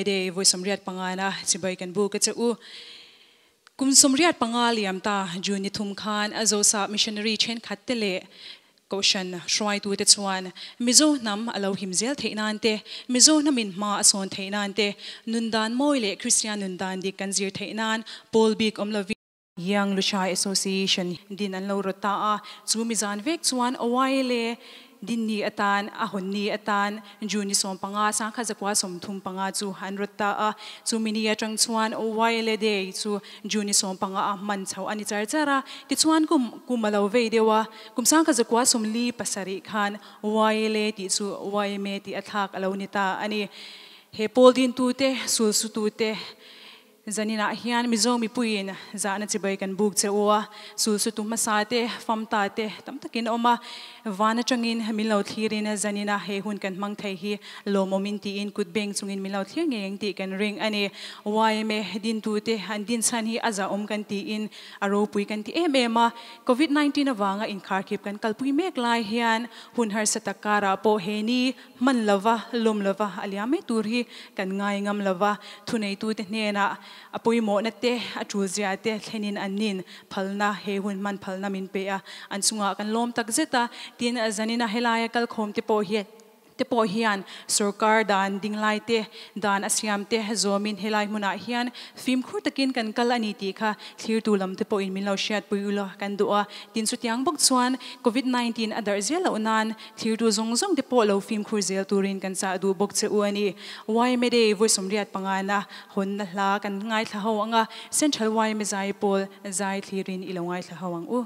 Day vawi 85 na chibai kan buk a che u. Kum 85 liam ta June ni thum khan a Zosa missionary thenkhat te leh Kohhran hruaitute chuan Mizo hnam a lo him zel theih nan te, Mizo hnamin hma a sawn theih nan te, nun dan mawi leh Kristian nun dan dik kan zir theih nan pawl bik awm lovin Young Lushai Association din an lo rawt ta a, chu mi zan vek chuan YLA din ni atan, a hawn ni atan June ni 15, 1935 chu an rawt ta a, chu mi ni atang chuan YLA Day chu June ni 15 a hman chho a ni char char a, tichuan kum kum a lo vei deuh a, kum 1947 khan YLA tih chu YMA tih a thlak a lo ni ta a ni. He pawl dintute, sulsutute, Zaninah hian Mizo mipuiin zahna chibai kan buk che u a, sulsutu hmasa te, famta te tam takin awm a, van atangin min lo thlirin zanina he hun kan hmang thei hi lawmawmin tiin kut beng chungin min lo thlir ngei ang tih kan ring a ni. Yma dintute an din chhan hi a zahawm kan tiin a ropui kan ti em em a, Covid 19 avanga inkharkhip kan kalpui mek lai hian hun harsa tak karah pawh he ni Hman lova, lawm lova a liam mai tur hi kan ngai ngam lova, thuneitute hnenah a pawimawhna te, a tulzia te thlenin an nin phalna, he hun hman phalna min pe a, an chungah kan lawm tak zet a, tin zanina helaia kalkhawm te pawh hi te pawh hian sorkar dan dinglai te, dan a siam te zawmin helai hmunah hian fimkhur takin kan kal a ni tih kha thlirtu lam te pawhin min lo hriatpui ula kan duh a, tin chutiang bawk chuan Covid 19 a darh zel loh nan Thirtu zawng zawng te pawh lo fimkhur zel turin kan chah duh bawk che u a ni. Yma Day vawi 85 na hawnna hla kan ngaithla ho ang a, Central yma zai pawl zai thlirin i lo ngaithla ho ang u.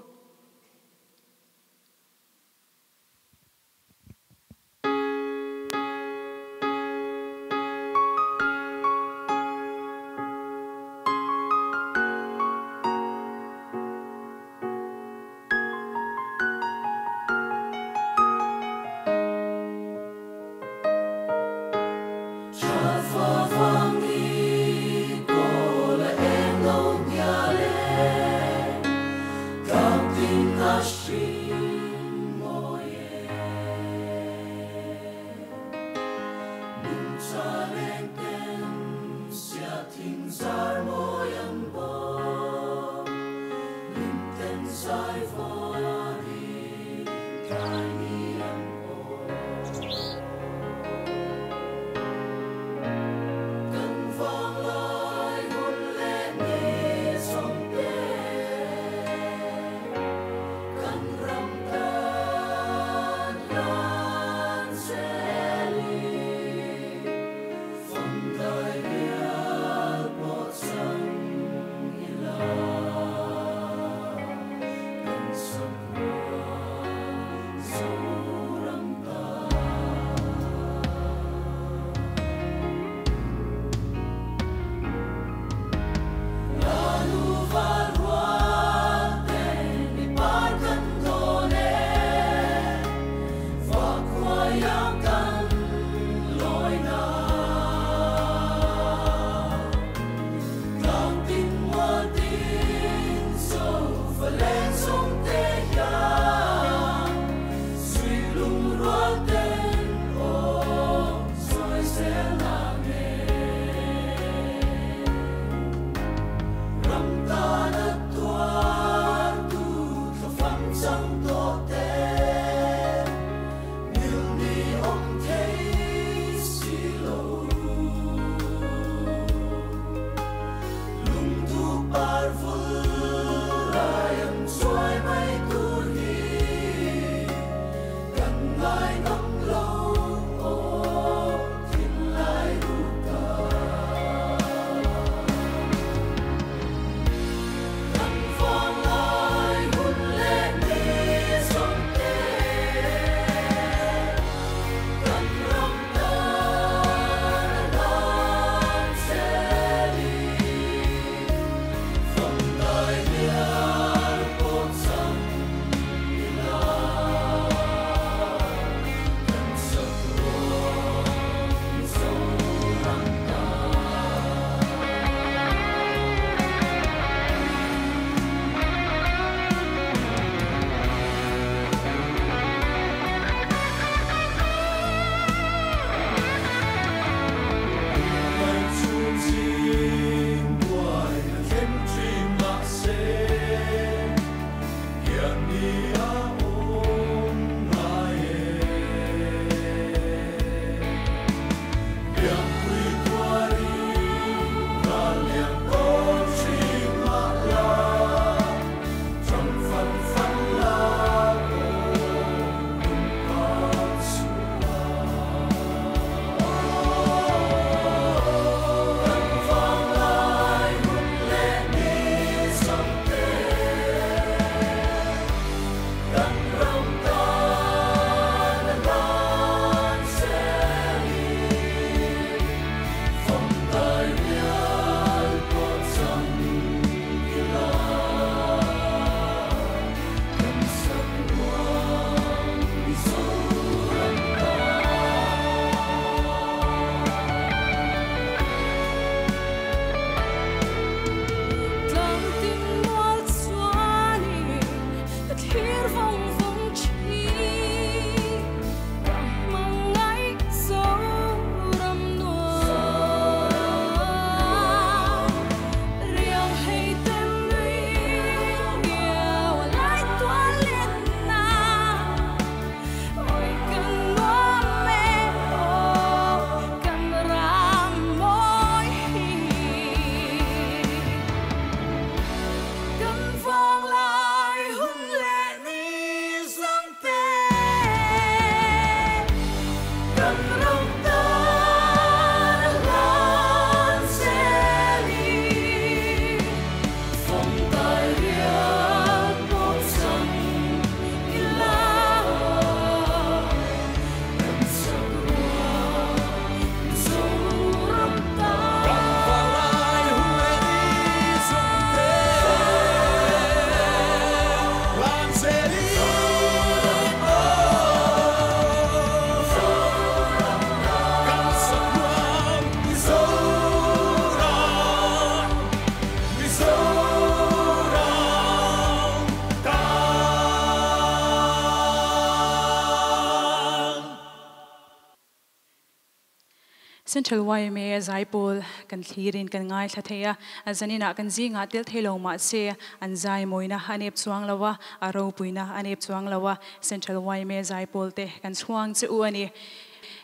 Central YMA Zaipawl kan thlirin kan ngaithla thei a, zaninah kan zingah tel thei lo mah se an zai mawina a nep chuang lo a, a ropuina a nep chuang lo a, Central YMA Zaipawl te kan chhuang che u a ni.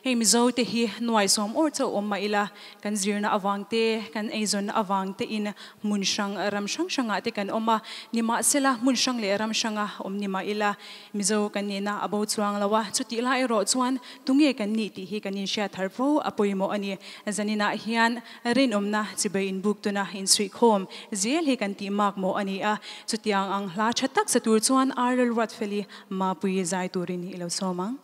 Hei Mizo te hi nuai sawm awr chauh awm mah ila, kan zirna avang te, kan eizawnna avang te in hmun hrang ram hrang hrangah te kan awm a, nimahsela hmun hrang leh ram hranga awm ni mah ila Mizo kan nihna a bo chuang lo a, chutih lai erawh chuan tunge kan nih tih hi kan inhriat thar fo a pawimawh a ni. Zaninah hian rinawmna chibei inbuk tuna insuihkhawm zel hi kan tih mak mawh a ni a, chutiang ang hla tha tak sa tur chuan Arlel Ruatfeli Mapui zai turin i lo sawm ang.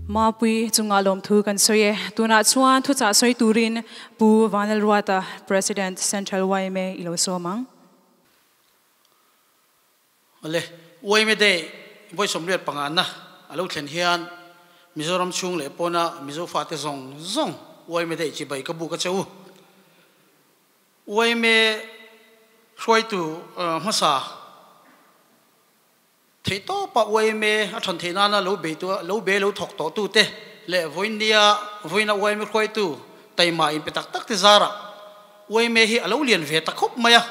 Mapui chunga lawmthu kan sawi e. Tunah chuan thuchah sawi turin Pu Vanlalruata, President, Central yma i lo sawm ang. Awle, yma Day vawi 85 na a lo thlen hian Mizoram chhung leh pawna Mizo fate zawng zawng yma Day chibai ka buk a che u. Yma hruaitu hmasa Theihtawpa yma a than theih nana lo bei tu, lo be lo thawk tawh tute leh vawinia vawiina yma hruaitu taima inpe tak tak te zarah yma hi a lo lian ve ta khawp mai a.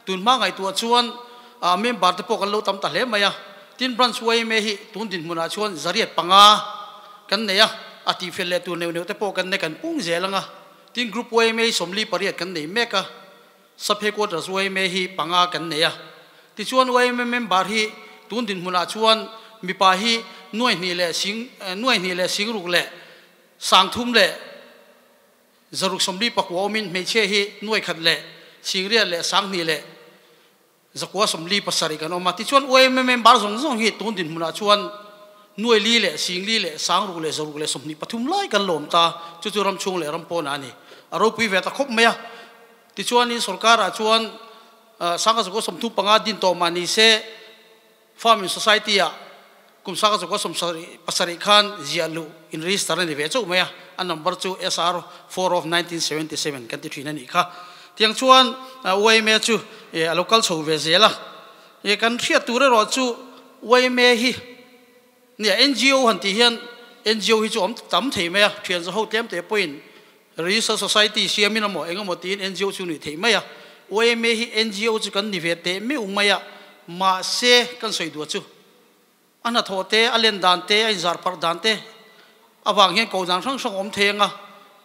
Tun hma ngaihtuah chuan a member te pawh kan lo tam ta hle mai a. Tin branch yma hi tun dinhmunah chuan 105 kan nei a, a tihfel leh tur neuh neuh te pawh kan nei kan pung zel ang a. Tin group yma hi 48 kan nei mek a. Sub Headquarters yma hi panga kan nei a. Tichuan yma member hi tun dinhmunah chuan mipa hi nuai hnih leh sing nuai hnih leh singruk leh sangthum leh zaruk 44 awmin hmeichhia hi nuai khat leh singriat leh sanghnih leh zakua 47 kan awm a. Tichuan yma member zawng zawng hi tun dinhmunah chuan nuai li leh singli leh sangruk leh zaruk leh 23 lai kan lawm ta. Chu chu ram chhung leh ram pawnah a ni. A ropui ve ta khawp mai a. Tichuanin sorkarah chuan sangha zakua 35 din tawh mah ni se Farming Society-ah kum sangha zakua 77 khan ziah luh in register a ni ve chauh mai a, a number chu SR 4 of 1977 kan ti thin a nih kha. Tiang chuan yma chu a lo kal chho ve zel a, kan hriat tur erawh chu yma hi nia NGO han tih hian NGO hi chu awm tam thei mai a, thian zaho tlem te pawhin Research Society siamin emaw eng emaw tiin NGO chu nih theih mai a, yma hi NGO chu kan ni ve teh meuh mai a, mahse kan sawi duah chu a hnathawh te, a len dan te, a inzar parh dan te avang hian koh dan hrang hrang a awm thei ang a,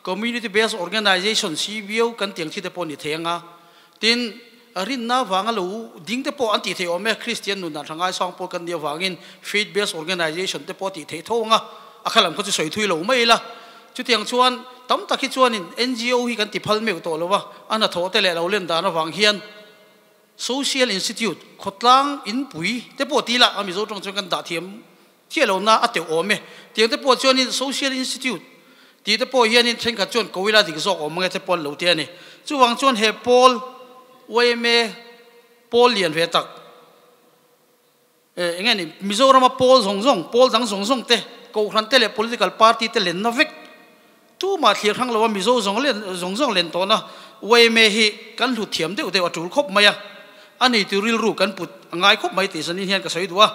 Community Based Organization, CBO, kan tih ang chi te pawh a ni thei ang a, tin rinna avanga lo ding te pawh an tih theih awm e, Kristian nun dan hrangai sang pawh kan nih avangin Faith Based Organization te pawh a tih theih tho ang a, a kha lam kha chu sawi thui lo mai ila. Chutiang chuan tam tak hi chuanin NGO hi kan ti phal meuh tawh lo a, a hnathawh te leh lo len dan avang hian Social Institute, khawtlang inpui te pawh ti ila a Mizo tawng chuan kan dah thiam chiah lo na a teuh awm e. Tiang te pawh chuanin Social Institute tih te pawh hianin thenkhat chuan ko ila dik zawk awm ange te pawh an lo ti a ni. Chuvang chuan he pawl yma pawl lian ve tak, Eng nge ni, Mizorama pawl zawng zawng, pawl dang zawng zawng te, kohhran te leh political party te lenna vek tumah thlir hrang lo a Mizo zawng len zawng zawng len tawhna yma hi kan hlut thiam deuh deuh a tul khawp mai a, a nei tu rilru kan put a ngai khawp mai tih zanin hian ka sawi duh a.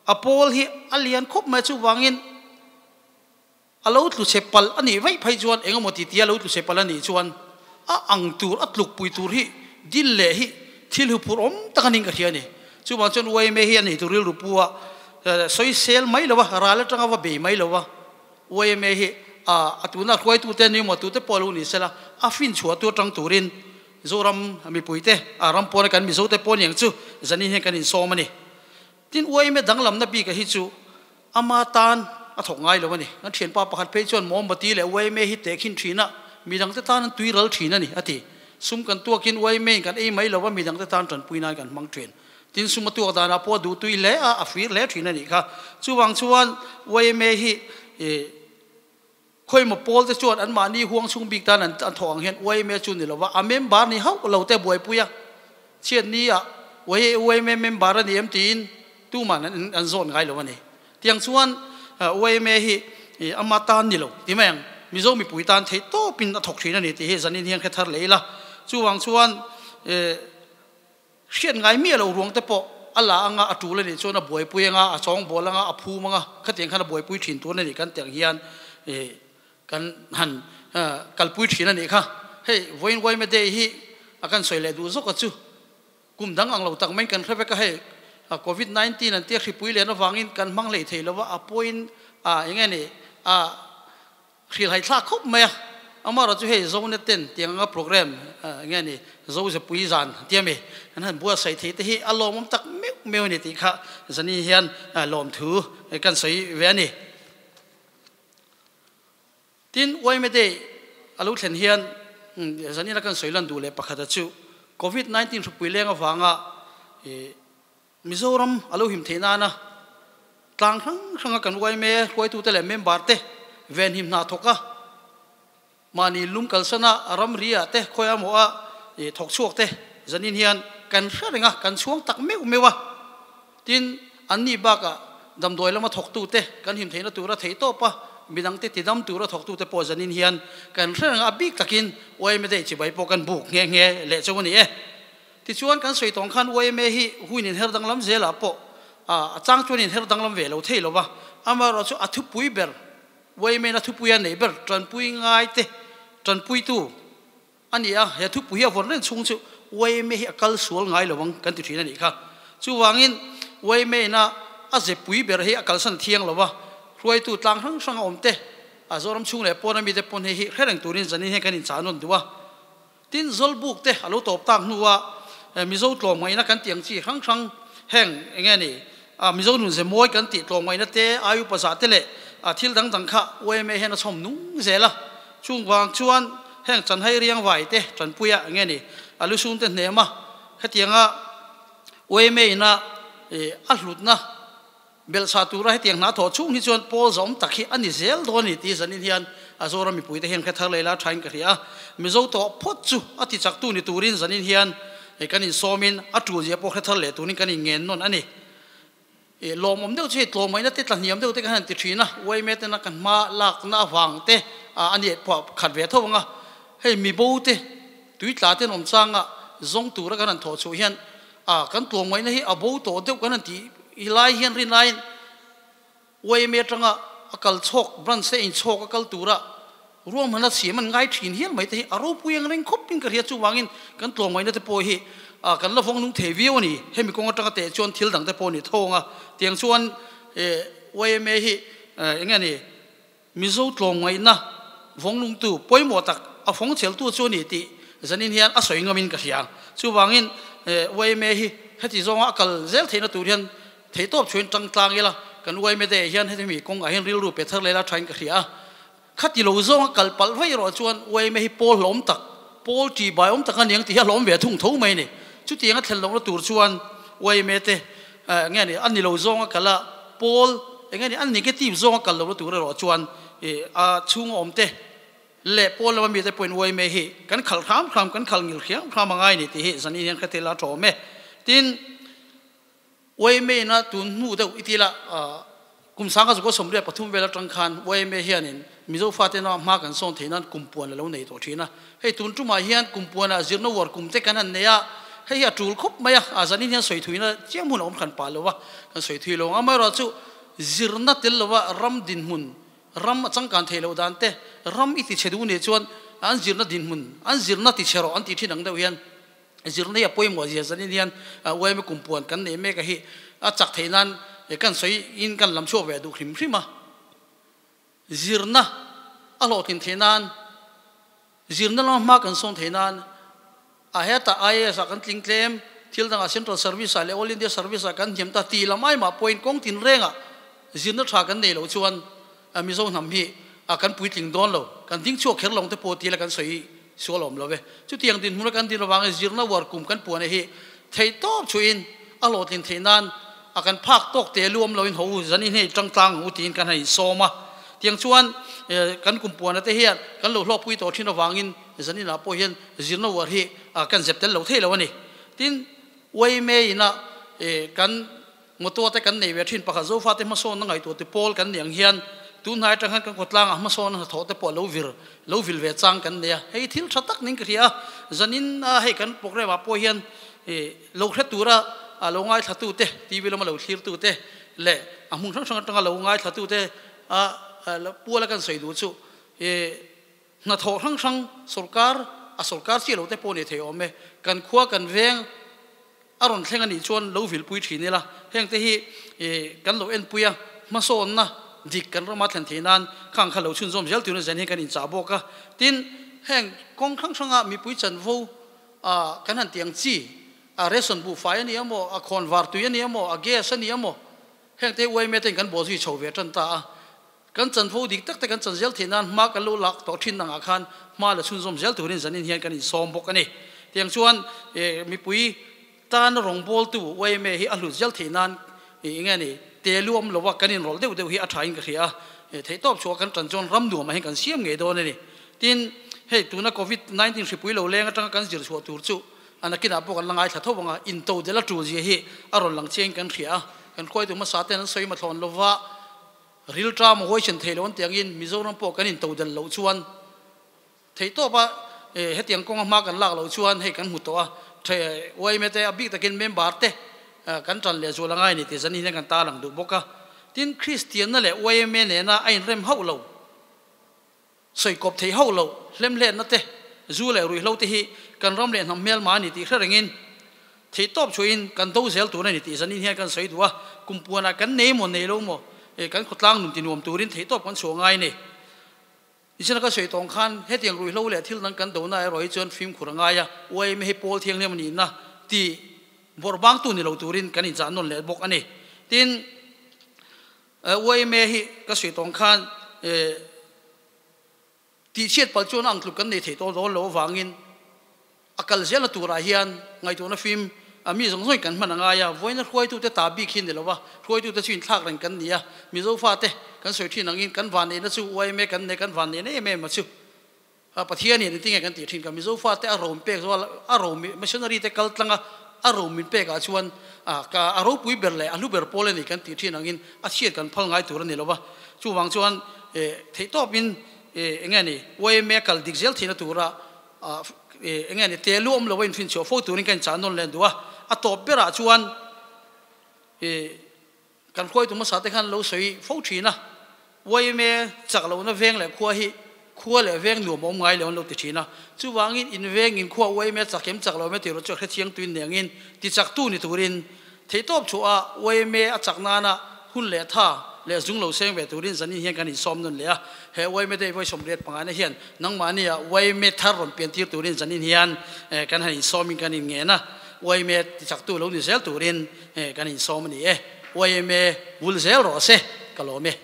A pawl hi a lian khawp mai chuvangin a lo tlu chhe palh a nih vaih phei chuan eng emaw ti tia lo tlu chhe palh a nih chuan a ang tur, a tlukpui tur hi dil leh hi thil hu phur awm tak a ning ka hria a ni. Chuvang chuan yma hi a nei tur rilru pu a sawisel mai lo a, ral atanga va bei mai lo a, yma hi a tuna hruaitute ni emaw tute pawh lo ni sela a finchhuah tu atang turin Zoram mipuite, a ram pawna kan Mizote pawh niang chu zanin hian kan insawm a ni. Tin, yma danglamna bika hi chu ama tan a thawk ngai lo a ni. Kan thianpa pakhat phei chuan mawmbati leh yma hi tehkhin thin a, midangte tan an tui ral thin a ni, a ti. Sum kan tuakin yma in kan ei mai lo a, midangte tan tanpui nan kan hmang thin. Tin, sum a tuak danah pawh a duh tui hle a, a fir hle thin a nih kha. Chuvang chuan yma hi Khawimaw pawl te chuan anmahni huang chhung bik tan an thawh ang hian yma chu ni lova a member ni hauh lo te buaipui a, chhiat ni ah yma member a ni em tiin tuman an zawn ngai lo a ni. Tiang chuan yma hi ama tan ni lo ti mai ang, Mizo mipui tan theih tawpin a thawk thin a ni tih hi zanin hian hre thar leh ila. Chuvang chuan Hriat ngai miah lo ruang te pawh a la anga a tul a nih chuan a buaipui anga, a chawng bawl anga, a phum anga, khatiang khan a buaipui thin tur a nih kan tih ang hian kan han kalpui thin a nih kha. Hei vawiin yma day hi a kan sawi leh duh zawk a chu kum dang ang lo tak maiin kan hre vek a, hei covid 19 an tia hripui len avangin kan hmang hlei thei lo va, a pawiin eng nge ni a Hrilhai thlak khawp mai a, amaherawh chu hei Zonet ten tiang anga program nge ni Zozepui zan tia mi an han buatsaih thei te hi a lawmawm tak meuh meuh a ni tih kha zani hian lawmthu kan sawi ve a ni. Tin, yma Day a lo thlen hian zanina kan sawi lan duh leh pakhata chu Covid 19 hrupui leng avanga Mizoram a lo him theih nana Tlang hrang hranga kan yma hruaitute leh member te venhim hna thawk a, mahni lum kalsana ramri ah te khawi amaw a thawk chhuak te zanin hian kan hre reng a, kan chhuang tak meuh meuh a. Tin, anni bakah damdawi lama thawktute kan him theihna tura theih tawp a, midangte tidam tura thawktute pawh zanin hian kan hre reng a, a bik takin yma day chibai pawh kan buk nghe nghe leh chauh a ni e. Tichuan kan sawi tawng khan yma hi huin inher danglam zelah pawh a chang chuan inher danglam ve lo thei lo va, amaherawhchu chu a thupui ber yma in a thupui a neih ber tanpui ngaite tanpuitu a ni a, he thupui hi a vawn reng chhung chu yma hi a kal sual ngai lo ang kan ti thin a nih kha. Chuvangin yma ina a zepui ber hi a kalsan thiang lo va, hruaitu tlang hrang hrang a awm te, a Zoram chhung leh pawn a mite pawn hei hi hre reng turin zanin hian kan inchah nawn duh a. Tin, Zawlbuk te a lo tawp tak hnua Mizo tlawmngaihna kan tih ang chi hrang hrang heng eng nge ni a Mizo nun ze mawi kan tih tlawmngaihna te, ayu pazah te leh thil dang dang kha yma hian a chhawm nung zel a. Chung vang chuan heng Chanhai Riangvai te tanpuia eng nge ni a lusun te hnem a, hetianga yma ina a hlutna Belhchhah tura hetiang hna thawh chhung hi chuan pawl zawm tak hi a ni zel dawn a ni tih zanin hian a Zoram mipuite hian hre thar leh la thain ka hria a. Mizo tawh phawt chu a tichaktu ni turin zanin hian kan insawmin a tul zia pawh hre thar leh turin kan inngen nawn a ni. Lawmawm deuh chu hei tlawmngaihna te tlahniam deuh te kan han ti thin a, yma tena kan hma lakna avang te a ni pawh khat ve tho ang a. Hei mibo te tuitla te an awm changa zawng tura kan han thawh chhuah hian A, kan tlawmngaihna hi a bo tawh deuh kan han tih i lai hian rin laiin yma atanga a kal chhawk, branch te inchhawk a kal tura ruahmanna siam an ngai thin hial mai te hi a ropui ang reng khawpin ka hria. Chuvangin kan tlawmngaihna te pawh hi kan la vawng nung thei viau a ni. Hemi kawng atanga teh chuan thil dang te pawh a ni tho ang a. Tiang chuan yma hi eng nge ni? Mizo tlawmngaihna vawnglungtu pawimawh tak a fawng cheltu chu a ni tih zanin hian a sawi ngamin ka hria. Chuvangin yma hi heti zawnga a kal zel theihna tur hian theihtawp chhuain tang tlang ila, kan yma day hian heti mi kawngah hian rilru pe thar leh la thain ka hria a. Khati lo zawnga kal palh vaih erawh chuan yma hi pawl hlawm tak, pawl ṭi bai awm tak a niang tih hi a hlawm ve thung tho mai a ni. Chutianga thlen lohna tur chuan yma te Nge ni, a ni lo zawnga kal a, Paul, enge ni, a negative zawnga kal lohna tur erawh chuan a chhunga awm te leh Paul lama mite pawhin uaime hi kan khalh hram hram, kan khalh ngil hriam hram a ngai ni tih hi zanin hian hre thil a tawm e. Tin, uaime ina tun hnu deuh i ti la, Kum sangha zukua 83 vel atang khan yma hianin Mizo fate nau hma kan sawn theih nan kum puan a lo nei tawh thin a. Hei tun tumah hian kum puanah zirna uar kum te kan han nei a, hei hi a tul khawp mai a, a zanin hian sawi thuina chiam hun a awm hran pah lo a, kan sawi thui lo ang. Amaherawhchu zirna tel lova ram dinhmun, ram a changkan theih loh dan te, ram i tichhe duh nih chuan an zirna dinhmun, an zirna tichhe rawh an tih thin ang deuh hian Zirna hi a pawimawh zia zanin hian yma kum puan kan neih mek a hi a chak theih nan kan sawi in kan lam chhuak ve duh hrim hrim a. Zirna a hlawhtlin theih nan, zirna lama hma kan sawn theih nan a hetah IAS ah kan tling tlem, thil dangah Central Service ah leh All India Service ah kan hniam ta tih lam aimah pawhin kawng tinrengah zirna tha kan nei loh chuan Mizo hnam hi kan puitling dawn lo, kan ding chhuak kher lo ang te pawh tila kan sawi sual awm lo ve. Chutiang dinhmun a kan din avangin zirna uar kum kan puan hi theih tawp chuhin a hlawhtlin theih nan a kan phak tawk te lu awm loin ho u zanin hei tang tlang ang u tiin kan han insawm a. Tiang chuan kan kum puana te hian kan lo hlawkpui tawh thin avangin zaninah pawh hian zirna uar hi kan zep tel lo thei lo a ni. Tin, yma ina kan Motor te kan nei ve thin pakhat Zofa te hmasawnna ngaihtuah te pawl kan nih ang hian tun hnai atang khan kan khawtlangah hmasawnna hnathawh te pawh lo vir lo vil ve chang kan nei a, hei thil tha tak ning ka hria a, zanin a hei kan programme ah pawh hian lo hre tura a lo ngaithla tu te TV lama lo thlir tu te leh a hmun hrang hrang atanga lo ngaithla tu te a puala kan sawi duh chu Hnathawh hrang hrang sawrkar a sawrkar chiah lo te pawh ni thei awm e. Kan khua kan veng a rawn thleng a nih chuan lo vilpui thin ila, heng te hi kan lo enpui a, hmasawnna dik kan rama thlen theih nan khang kha lo chhunzawm zel turin zen hi kan inchah bawk a. Tin, heng kawng hrang hranga mipui chanvo kan han tih ang chi, a ration buhfai a ni emaw, a khawnvar tui a ni emaw, a gas a ni emaw, heng te hi yma ten kan bawhzui chho ve tan ta a. Kan chanvo dik tak te kan chan zel theih nan hma kan lo lak tawh thin angah khan hma la chhunzawm zel turin zanin hian kan insawm bawk a ni. Tiang chuan mipui tana rawngbawltu yma hi a hlut zel theih nan eng nge ni? te luam lowa kanin rol deuh deuh hi a thain ka hria thei top chu kan tan chon ram nuam a hin kan siam nge don ani tin hei tuna covid 19 hripui lo leng atanga kan zir chhuah tur chu anakina pawh kan langai thla thawanga in to dela tu zia hi a ron lang cheng kan hria kan khoi tu ma sa ten soi ma thlon lova ril tram hoi chen theilon tiangin Mizoram pawh kan in to del lo chuan thei to pa hetiang kawng ma kan lak lo chuan hei kan hmu to a the oi me te a bik takin member te kan tan le zu langai ni te zani ne kan ta lang du boka tin Christian na le oi me ne na ain rem hau lo soi kop thei hau lo hlem le na te zu le rui lo te hi kan ram le nam mel ma ni ti khrengin thei top chuin kan do zel tu na ni ti zani hian kan soi duwa kumpuana kan nei mo nei lo mo e kan khotlang num ti nuam turin thei top kan chuangai ni ichana ka soi tong khan hetiang rui lo le thil nang kan do na roi chuan phim khuranga ya oi me he pol thiang le mani na ti borbang tu ni lo turin kan in chan non le bok ani tin oi me hi ka soi tong khan ti chiat pal chuan ang tluk kan nei thei to do lo wangin akal zel tura hian ngai tu na phim ami zong zoi kan mananga ya voina hruai tu te ta bi khin ni lowa hruai tu te chin thak reng kan nia mizo fa te kan soi thin angin kan van ne na chu oi me kan ne kan van ne ne me ma chu a pathian ni tinge kan ti thin ka mizo fa te a rom pek zo a rom missionary te kal tlanga a rom min pek a chuan a ka a ro pui ber le a lu ber pole ni kan ti thin angin a chiat kan phal ngai tur ani lowa chu wang chuan e thei top in e nge ni oi me kal dik zel thina tura e nge ni te luam lo in fin chu fo turin kan chan non len duwa a top bera chuan e kan khoi tu ma sa te khan lo soi fo thina oi me chak lo na veng le khua hi khua le veng nuam om ngai le on lo ti thina chu wangin in veng in khua oi me chakem chak lo me ti ro chu khe chiang tuin neng in ti chak tu ni turin thei top chu a oi me a chak na na hun le tha le zung lo seng ve turin zanin hian kan in som nun le a he oi me te voi som riat panga na hian nang ma ni a oi me thar ron pian tir turin zanin hian kan han in som in kan in nge na oi me ti chak tu lo ni zel turin kan in som ni e oi me wul zel ro se kalome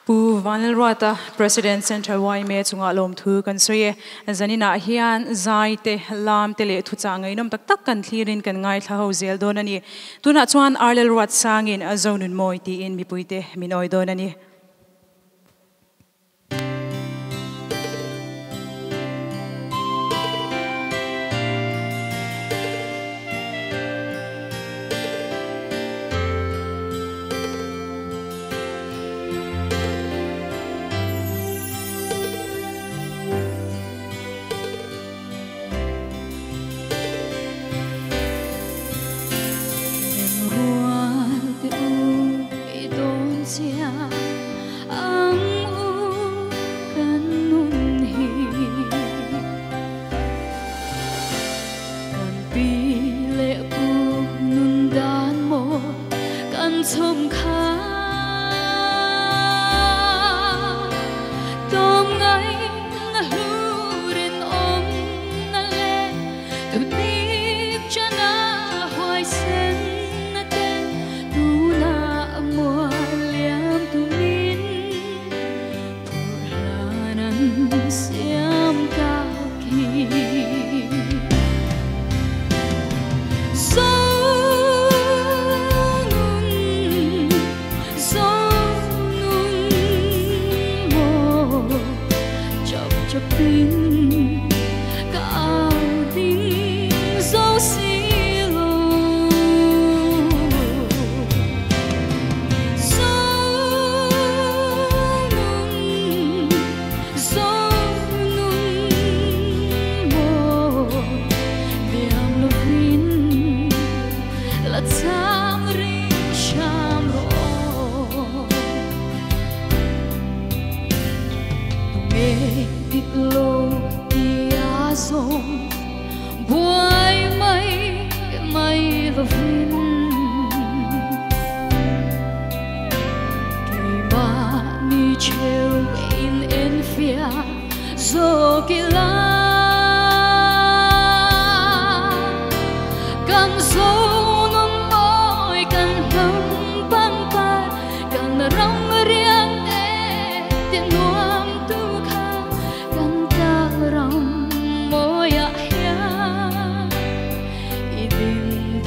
Pu Vanil Ruata President Central YMA chunga lom thu kan soye zanina hian zai te lam te le thu cha ngai nom tak tak kan thlirin kan ngai thla ho zel don ani tuna chuan Arlel Ruat sangin azonun moi ti in mipuite minoi don ani.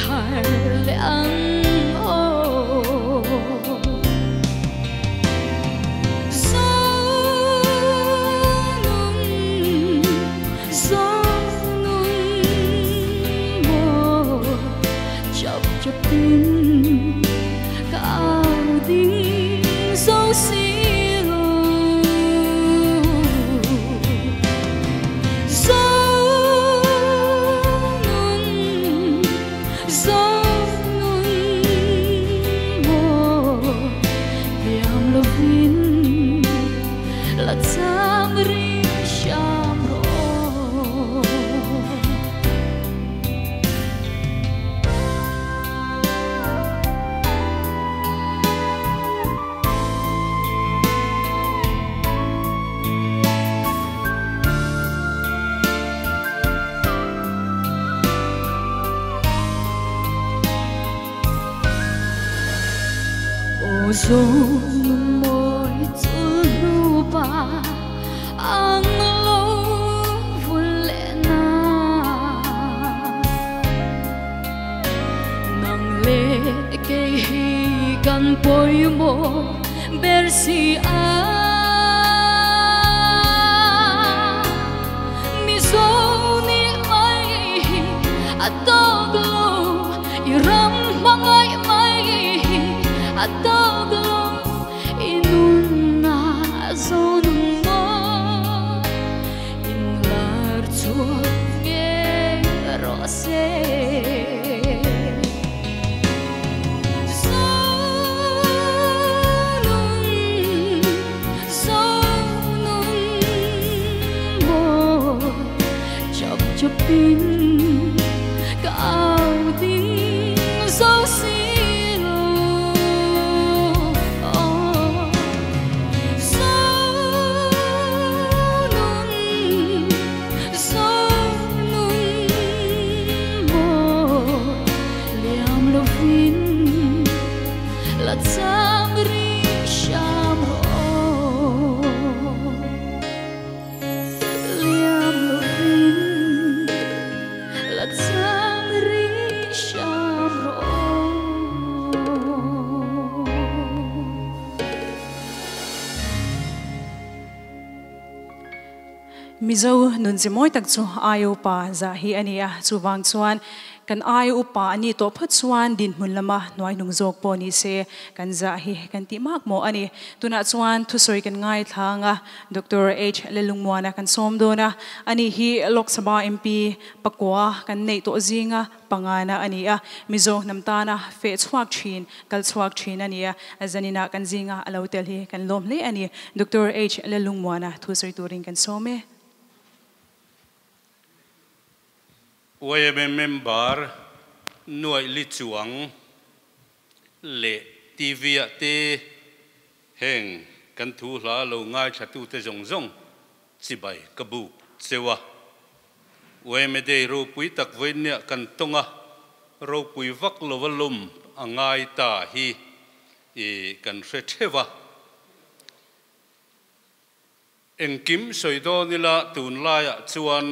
Thar le ang oh. zo si lo. Zo nun, zo nun mawi liam lovin la cham ri sham ro. O zo nun mawi chul pa ang lo vul leh na. Nang le kei hi kan pawimawh ber si a. Mi zo ni mai hi a tawk lo, i ram hmangaih mai hi a tawk lo, i nun na zo nun mawi in lar chhuak nge rawh se. Zo nun, zo nun mawi chap chapin ka au ding zo si lo. Zo nun, zo nun mawi liam lovin la cham ri sham ro. Liam lovin la cham ri sham ro. Mizo nun zi mawi tak chu ai upa za hi ani a, chuwang chuan kan ai upa ani to phat chuan din hmun lama nuai nung zawk pawh ni se kan za hi kan ti mak maw ani. Tunah chuan thusawi kan ngai thlanga Doctor H Lalungmuana kan sawm dawn a, ani hi Lok Sabha MP pakua kan nei tawh zinga pangana ani a, Mizo hnam tana fe chhuak thin kal chhuak thin ani a, zanina kan zinga a lo tel hi kan lawm hle ani. Doctor H Lalungmuana thusawi turin kan sawm e. YMA member nuai li chuang le TV a te heng kan thu hla lo ngai thatu te zong zong chibai kabu chewa. YMA day ro pui tak voinia kan tonga ro pui vak lo walum angai ta hi e kan hre thewa. Engkim soido nila tun laia chuan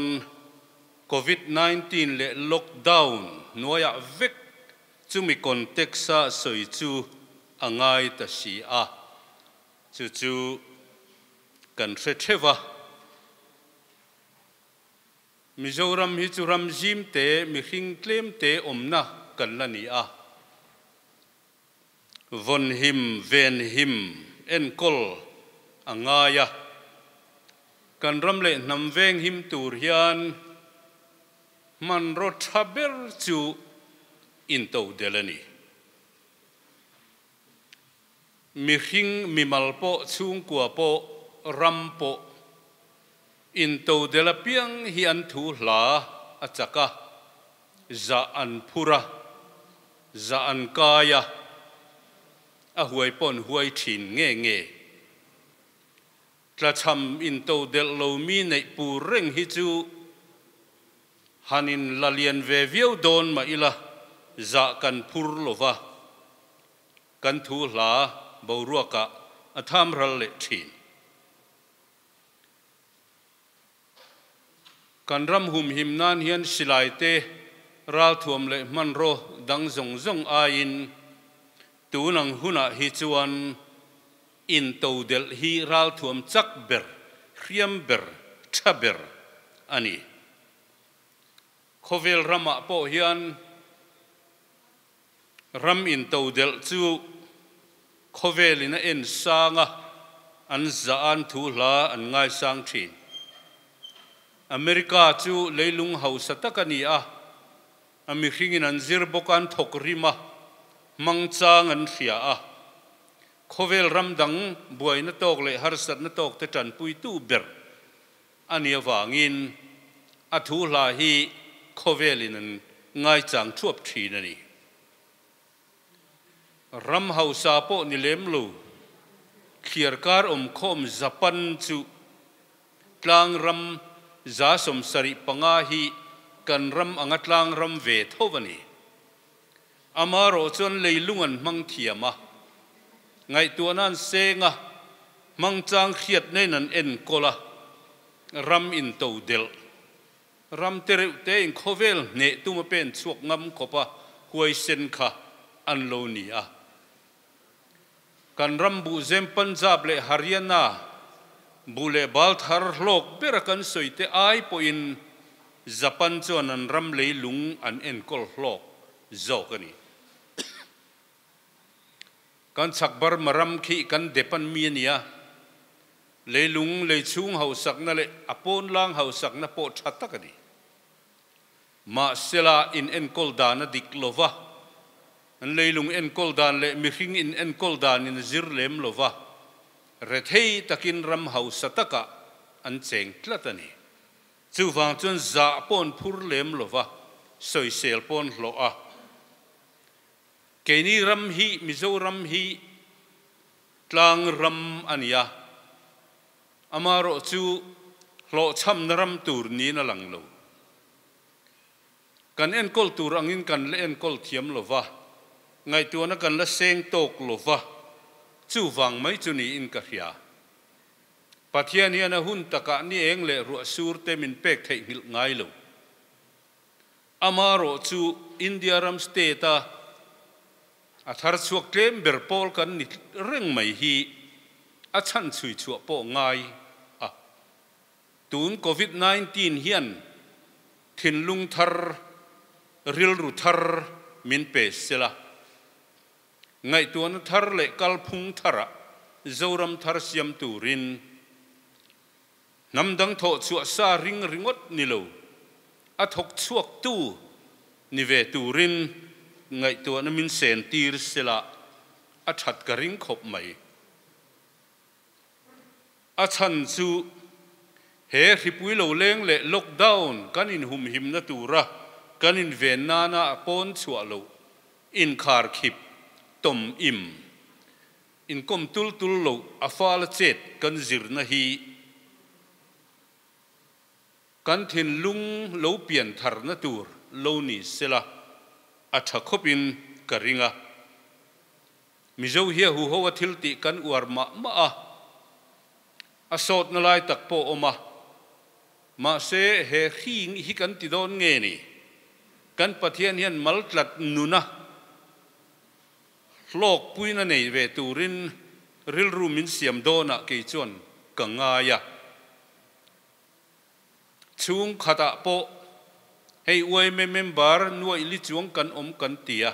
COVID-19 le lockdown noya vek chumi context a soi chu angai ta si a, chu chu kan hre thewa. Mizoram hi chu ram zim te mi hring tlem te omna kan la ni a, von him ven him enkol angaya kan ram le nam veng him tur hian man ro thaber chu in to delani. Mi hring mi malpo chung kwa po ram po in to dela piang hi an thu hla achaka za an phura za an kaya a huai pon huai thin nge nge tla cham in to del lo mi nei pu reng hi chu hanin lalian ve viau don ma ila za kan phur lova kan thu hla boruaka atham ral le thin. Kan ram hum him nan hian silai te ral thuam le man ro dang zong zong a in tunang huna hi chuan in to del hi ral thuam chak ber hriam ber tha ber ani. Khovel rama po hian ram in to del chu Khawvelin a en sang a, an zah an thu hla an ngaisang thin. America chu leilung hausa tak a ni a, a mihringin an zir bawk a, an thawk rim a, hmangchang an hria a. Khawvel ram dang buaina tawk leh harsatna tawk te tanpuitu ber a nih avangin a thu hla hi khawvelin an ngaichang thuap thin a ni. Ram hausa pawh ni lem lo, thliarkar awmkhawm Japan chu tlang ram 75 hi kan ram anga tlang ram ve tho a ni. Amaherawh chuan leilung an hmang thiam a, ngaihtuahna an seng a, hmangchang hriat nen an enkawl a, ram intodelh Ram te reuh te in khawvel hneh tum a pen chhuak ngam khawp a huaisen kha an lo ni a. Kan ram buhzem Punjab leh Haryana buh leh bal thar hlawk ber a kan sawi te ai pawhin Japan chuan an ram leilung an enkawl hlawk zawk a ni. Kan chhak Burma ram khi kan dep an mi a nia. Leilung lei chhung hausakna leh a pawnlang hausakna pawh tha tak a ni. Mahsela in enkawl dan a dik lo va, an leilung enkawl dan leh mihring in enkawl dan in a zir lem lo va, rethei takin ram hausa takah an cheng tlat a ni. Chuvang chuan zah pawh an phur lem lo va, sawisel pawh an hlawh a. Keini ram hi Mizoram hi tlang ram a ni a, amaherawh chu hlawhchhamna ram tur niin a lang lo. Kan enkawl tur angin kan la enkawl thiam lo va, ngaihtuahna kan la seng tawk lo va, chuvang mai chu niin ka hria. Pathian hian a hun takah ni eng leh ruah sur te min pek theihnghilh ngai lo. Amaherawh chu India ram state a a thar chhuak tlem ber pawl kan ni reng mai hi a chhan chhui chhuah pawh ngai a. Tun Covid 19 hian thinlung thar, rilru thar min pe sela. Ngaihtuahna thar leh kalphung tharah Zoram thar siam turin Hnam dang thawh chhuah sa ring ringawt ni lo, a thawk chhuak tu ni ve turin ngaihtuahna min sen tir sela a that ka ring khawp mai. A chhan chu he hripui lo leng leh lockdown kan inhumhimna tura kan inven nana a pawn chhuah loh inkharkhip tawm im Inkawm tul tul loh a fala chet kan zirna hi kan thinlung lo pian tharna tur lo ni sela a tha khawpin ka ring a. Mizo hi a huho a thil tih kan uar mah mah a, a sawtna lai tak pawh a awm a. Mahse he hring hi kan ti dawn nge ni? Kan Pathian hian maltlat nuna Hlawkpuina nei ve turin rilru min siam dawnah kei chuan ka ngai a. Chhung khatah pawh hei yma member nuaih li chuang kan awm kan ti a.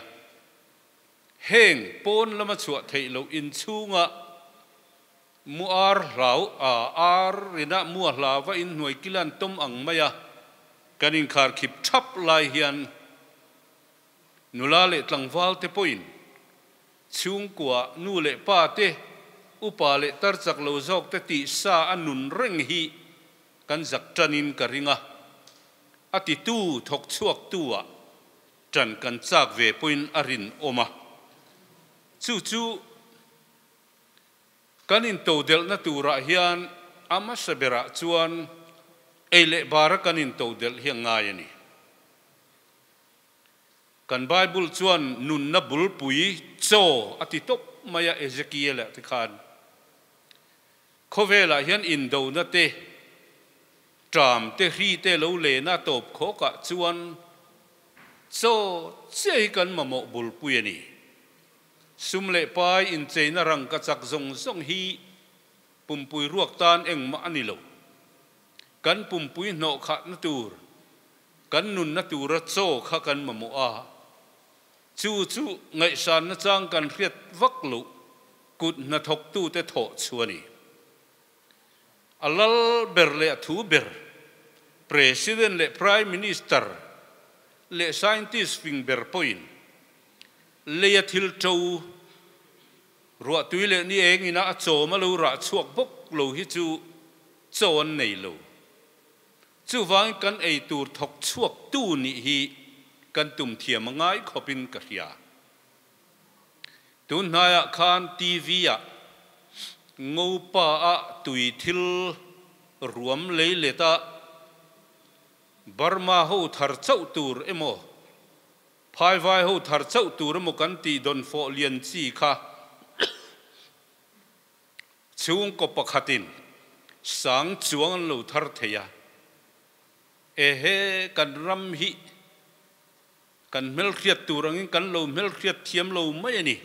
Heng pawn lama chhuah theih loh inchhunga mu ar hlau a ar rinah mu a hlava inhnuai kilan tawm ang maia kan inkharkhip thap lai hian Nula leh tlangval te pawhin chhungkua nu leh pa te, upa leh tar chak lo zawk te tih sa a nun reng hi kan zak tanin ka ring a, a titu thawk chhuak tu ah tan kan chak ve pawhin a rinawm a. Chu chu kan intodelhna turah hian a hmasa berah chuan ei leh bara kan intodelh hi a ngai a ni. Kan Bible chuan nunna bulpui chaw a ti tawp mai a Ezekiel-a te khan. Khawvelah hian indona te, ṭam te, hri te lo lena tawp khawkah chuan chaw chiah hi kan mamawh bulpui a ni. Sum leh pai incheina rangka chak zawng zawng hi pumpui ruak tan engmah a ni lo. Kan pumpui hnawh khahna tur Kan nunna tura chaw kha kan mamawh a, chu chu ngaihsanna chang kan hriat vak loh. Kut hnathawktute thawh chu a ni. A lal ber leh a thu ber, President leh Prime Minister leh scientist fing ber pawhin leia thil ṭo ruahtui leh ni eng ina a chawm a lo rah chhuak bawk lo hi chu chaw an nei lo. Chuvangin kan ei tur thawk chhuaktu nih hi kan tum thiam a ngai khawpin ka hria. Tun hnaiah khan TV-ah Ngopa-a tui thil ruam lei leta Burma ho thar chauh tur emaw, Phaivai ho thar chauh tur emaw kan tih dawnfawh lian chi kha chhungkaw pakhatin sang chuang an lo thar thei a. Ehe, kan ram hi Kan hmelhriat tur angin kan lo hmelhriat thiam lo mai a ni.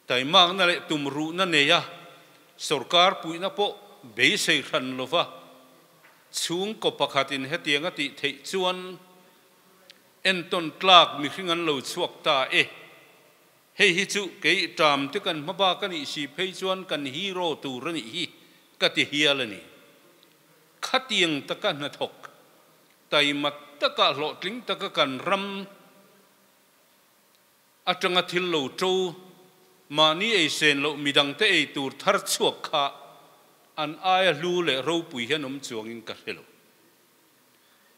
Taimakna leh tumruhna neia sorkar puihna pawh beisei hran lova chhungkaw pakhatin hetiang a tih theih chuan entawn tlak mihring an lo chhuak ta e. Hei hi chu kei ṭam te kan hma bak a nih si phei chuan kan hero tur a nih hi ka ti hial a ni. Khatiang taka hnathawk Taima taka hlawhtling taka kan ram atanga thil lo ṭo, mahni ei sen loh midangte ei tur thar chhuak kha an aia hlu leh ropui hian awm chuangin ka hre lo.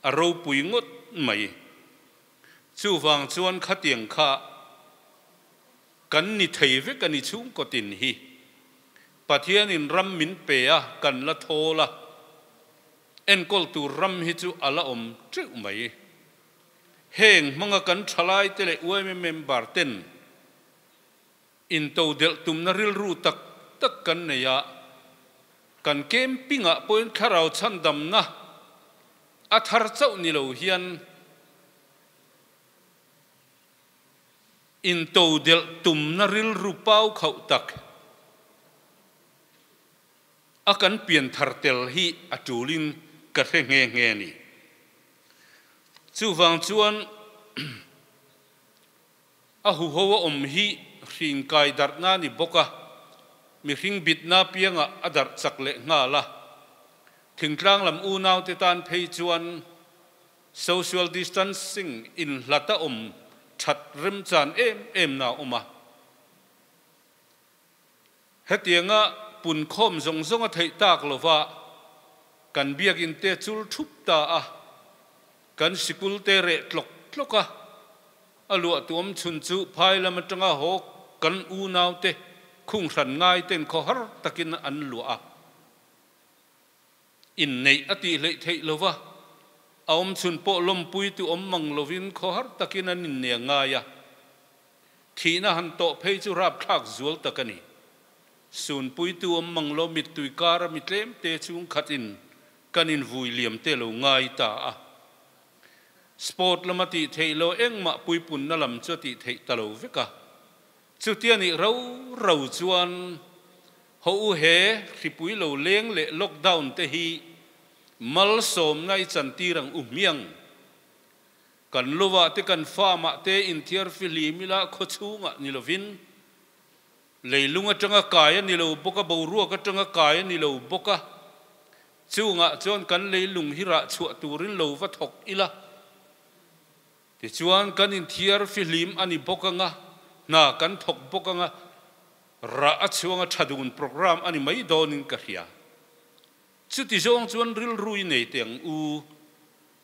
A ropui ngawt mai. Chuvang chuan khatiang kha kan ni thei vek a ni chhungkaw tin hi. Pathianin ram min pe a, kan la thawl a. Enkawl tur ram hi chu a la awm teuh mai. Heng hmanga kan thalaite leh yma member ten intodelh tumna rilru tak tak kan nei a, kan camping ah pawhin thlarau chhandamna a thar chauh ni lo hian intodelh tumna rilru pau khauh tak A kan pian thar tel hi a tulin ka hre nghe nghe a ni. Chuvang chuan a huho a awm hi hring kai darhna a ni bawk a, mihring bitna piangah a darh chak leh nghal a. Thingtlang lam unaute tan phei chuan social distancing inhlat a awm that remchan em em na a awm a. Hetianga punkhawm zawng zawng a theih tak lova kan biakinn te chul thup ta a, kan sikul te reh tlawk tlawk a, a luah tuam chhun chu phai lam atanga haw kan unaute khung hran ngai ten khawhar takin an luah a. Inneih a tih hleih theih lova, a awm chhun pawh lawmpui tu awm mang lovin khawhar takin an inne ngai a. Thihna han tawh phei chu rapthlak zual tak a ni. Sunpuitu awm mang lo mittui kara mi tlemte chhungkhatin kan invui liam te lo ngai ta a. Sport lama tih theih lo engmah puipunna lam chu a tih theih ta lo vek a. Chutia nih rau rau chuan Haw u he hripui lo leng leh lockdown te hi malsawmna i chantir ang u hmiang. Kan lovah te kan farm ah te inthiar fihlim ila khawchhungah ni lovin leilung atanga kai a ni lo bawk a, boruak atanga kai a ni lo bawk a, chungah chuan kan leilung hi rah chhuah turin lo va thawk ila. Tichuan kan inthiar fihlim a ni bawk anga, hna kan thawk bawk anga, rah a chhuanga tha dun programme a ni mai dawnin ka hria. Chuti zawng chuan rilru i nei teh ang u,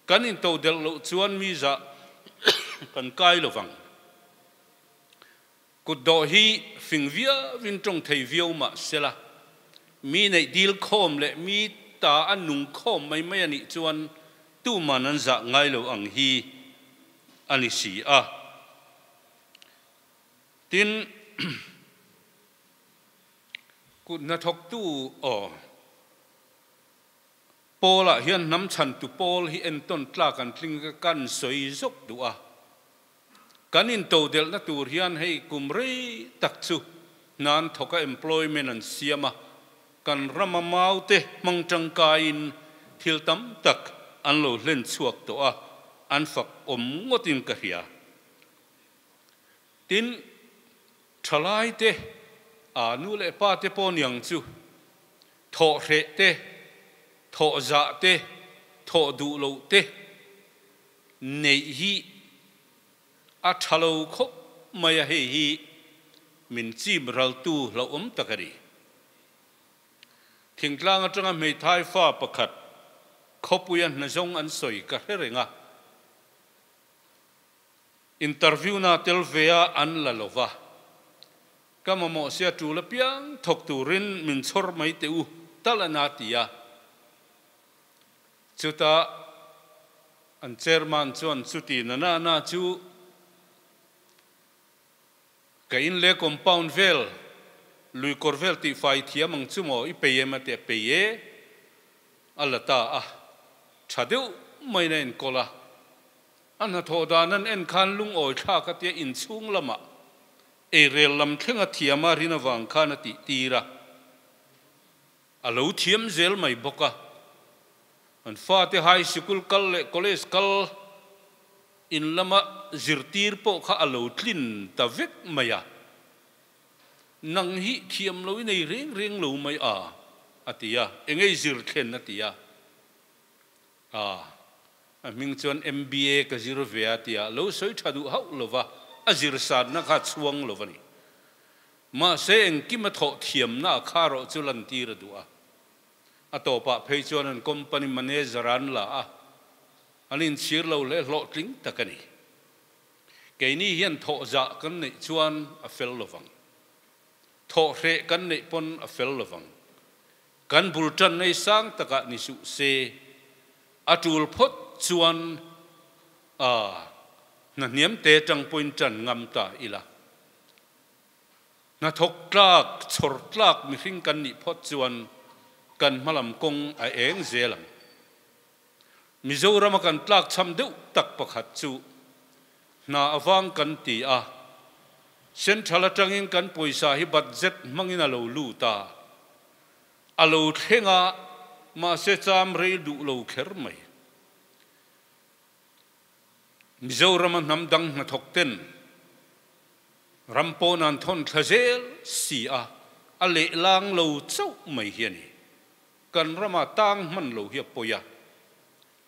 kan intodelh loh chuan mi zah kan kai lo vang. Kutdawh hi fing viauin tawng thei viau mah sela, mi neih dil khawm leh mi ta a nung khawm mai mai a nih chuan tuman an zah ngai lo ang hi a ni si a. Tin, kut hnathawktu aw Paul-ah hian hnam chhantu Paul hi entawn tlak an tling ka kan sawi zawk duh a. Kan intodelhna tur hian hei kum rei tak chu hna an thawk a, employment an siam a, kan rama maute hmang tangkaiin thil tam tak an lo hlen chhuak tawh a, an fak awm ngawtin ka hria. Tin, thalaite A nu leh pa te pawh niang chu thawh hreh te, thawh zah te, thawh duh loh te neih hi a tha lo khawp mai a, hei hi min chim raltu hlauhawm tak a ni. Thingtlang atanga hmeithai fa pakhat khawpuia hnazawng an sawi ka hre reng a. Interview na tel ve a an la lo va, ka mamawh sia tul apiang thawk turin min chhawr mai teh u tal a na ti a. Chutah an chairman chuan chuti na na na chu ka in leh compound vel lui kawr vel tihfai thiam ang chu maw i pei em a ti a, pei e a la ta a, tha deuh maiin a enkawl a. A hnathawh dan an en khan lungawi thlak a tia inchhung lamah eirel lam thlenga thiam a rin avang khan a tih tir a, a lo thiam zel mai bawk a. An fate high sikul kal leh college kal in lama zirtir pawh kha a lo tlin ta vek mai a. Nang hi thiam lo i nei reng reng lo mai a, a ti a, engei zir thlen a ti a. A, a hming chuan MBA ka zir ve a tia lo sawi tha duh hauh lova, a zir sanna kha a chhuang lo a ni. Mahse engkim a thawh thiamna a kha rawh chu lantir a duh a. A tawpah phei chuan an company manager an la a, an inchhir lo hle hlawhtling tak a ni. Keini hian thawh zah kan neih chuan a fel lovang. Thawh hreh kan neih pawn a fel lovang. Kan bul tan nei sang takah ni suh se, a tul phawt chuan a hna hniam te tang pawhin tan ngam ta ila. Hna thawk tlak, chhawr tlak mihring kan nih phawt chuan kan hmalam kawng a eng zel ang. Mizorama kan tlak chham deuh tak pakhat chu hna avang kan ti a, Central atangin kan pawisa hi budget hmangin a lo lut a, a lo thleng a, mahse cham rei duh lo kher mai. Mizorama hnam dang hnathawk ten ram pawn an thawn thla zel si a, a lehlang lo chauh mai hi a ni. Kan rama tang hman lo hi a pawi a,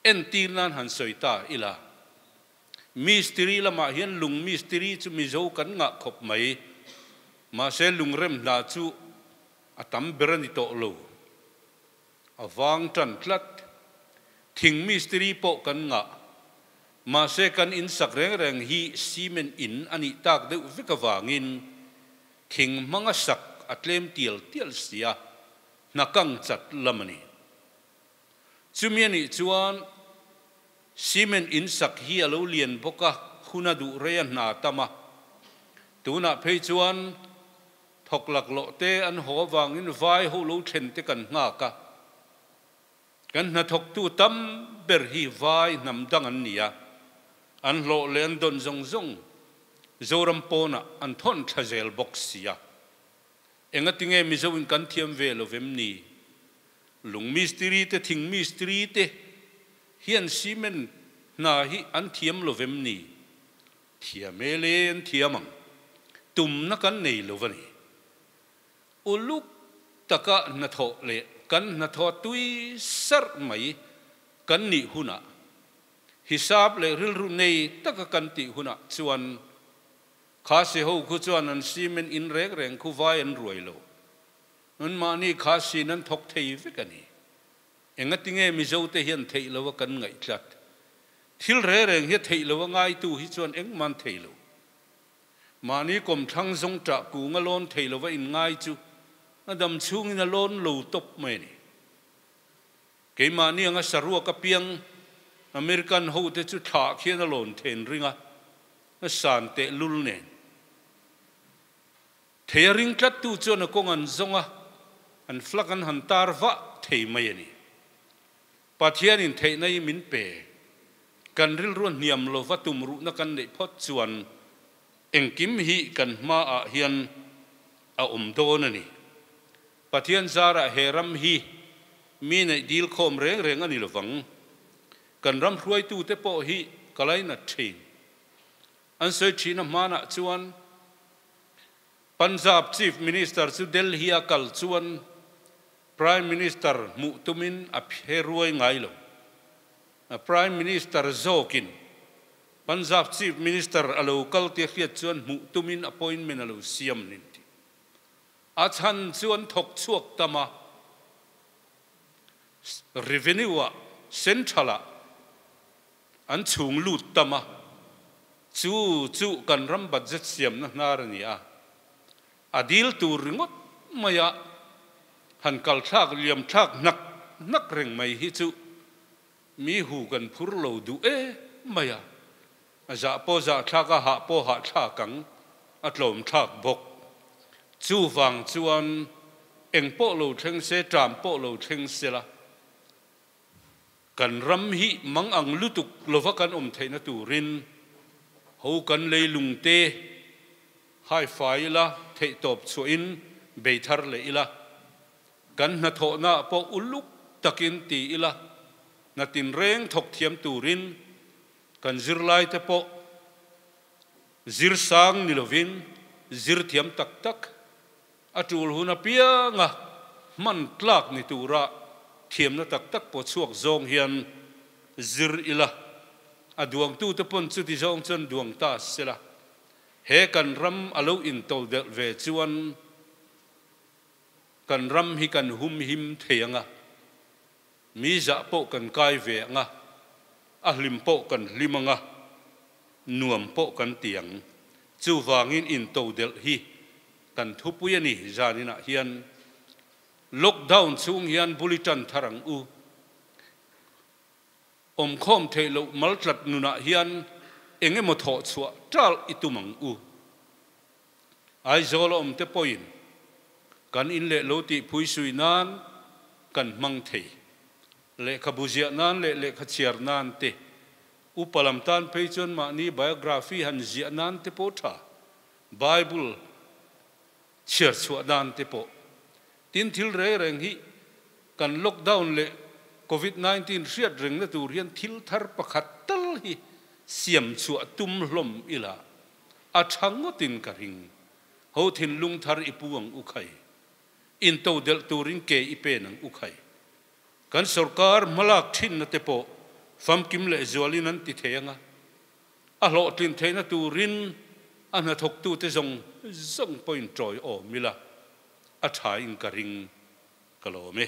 entir nan han sawi ta ila. Mistiri lamah hian lung mistiri chu Mizo kan ngah khawp mai. Mahse lungrem hna chu a tam ber a ni tawh lo. A vang tan tlat. Thing mistiri pawh kan ngah. Mahse kan in sak reng reng hi cement in a nih tak deuh vek avangin thing hmanga sak a tlem tial tial sia, hna kang chat lam a ni. Chumi a nih chuan Cement in sak hi a lo lian bawk a, hun a duh rei a hna tam a. Tunah phei chuan thawk laklawh te an haw avangin vai ho lo thlen te kan nghak a. Kan hnathawktu tam ber hi vai hnam dang an ni a, an hlawh leh an dawn zawng zawng Zoram pawnah an thawn thla zel bawk si a. Engatinge Mizo in kan thiam ve lo vem ni? Lung mistiri te thing mistiri te hian cement hna hi an thiam lo vem ni? Thiam e le an thiam ang. Tumna kan nei lo va ni. Uluk taka hnathawh leh kan hnathawh tui sarh mai kan nih hunah, hisap leh rilru nei taka kan tih hunah chuan Khasi ho khu chuan an cement in reng reng khu vai an ruai lo. An mahni Khasi an thawk thei vek a ni. Engatinge Mizo te hian theih lo a kan ngaih tlat. Thil re reng hi a theih lo a ngaitu hi chuan engmah an thei lo. Mahni kawmthlang zawng ṭah kung a lawn thei lo va in ngai chu a dam chhungin a lawn lo tawp mai a ni. Keimahni anga saruak apiang American ho te chu thlah khian a lawn then ring a, a san teh lul nen. Thei a ring tlat tu chuan a kawng an zawng a, an flag an han tar vah thei mai a ni. Pathianin theihna hi min pe. Kan rilru a hniam lova tumruhna kan neih phawt chuan engkim hi kan hmaah hian a awm dawn a ni. Pathian zarah he ram hi mi neih dil khawm reng reng a ni lovang. Kan ram hruaitute pawh hi ka lainat thin. An sawi thin a hmanah chuan Punjab Chief Minister chu Delhi a kal chuan Prime Minister hmuh tumin a phe ruai ngai lo. Prime Minister zawkin Punjab Chief Minister a lo kal tih a hriat chuan hmuh tumin appointment a lo siam nin tih. A chhan chu an thawk chhuak tam a, revenue-ah central-ah an chhung lut tam a, chu chu kan ram budget siamna hnar a ni a, a dil tur ringawt maia han kal thlak liam thlak hnak hnak reng mai hi chu mi hu kan phur lo duh em mai a, a zah pawh zah thlak a, hah pawh hah thlak ang, a tlawm thlak bawk. Chuvang chuan eng pawh lo thleng se, ṭam pawh lo thleng sela, Kan ram hi mang ang lutuk lova kan awm theihna turin ho kan leilung te hai fai ila, theihtawp chhuahin bei thar leh ila, kan hnathawhna ah pawh uluk takin ti ila, hna tinreng thawk thiam turin kan zirlai te pawh zir sang ni lovin zir thiam tak tak A tul hun apianga hman tlak ni tura thiamna tak tak pawh chhuak zawng hian zir ila, a duangtute pawn chuti zawng chuan duang ta sela, he kan ram a lo intodelh ve chuan kan ram hi kan humhim thei ang a, mi zah pawh kan kai ve ang a, a hlim pawh kan hlim ang a, nuam pawh kan ti ang. Chuvangin intodelh hi Kan thupui a ni, zaninah hian lockdown chhung hian bul i tan thar ang u. Awmkhawm theih loh maltlat nunah hian eng emaw thawh chhuah tal i tum ang u. Aizawl a awmte pawhin kan in leh lo tih phui sui nan kan hmang thei. Lehkhabu ziah nan leh lehkha chhiar nan te, upa lam tan phei chuan mahni biography han ziah nan te pawh tha. Bible chhiar chhuah dan te pawh tin thil reng reng hi kan lockdown leh Covid 19 hriat rengna tur hian thil thar pakhat tal hi siam chhuah tum hlawm ila a tha ngawtin ka ring. Ho thinlung thar i pu ang u khai. Intodelh turin ke i pen ang u khai. Kan sorkar hmalak thinna te pawh famkim leh zualin an ti thei anga A hlawhtlin theihna turin a hnathawktute zawng zawng pawhin tawi awm ila a thain ka ring ka lawm e.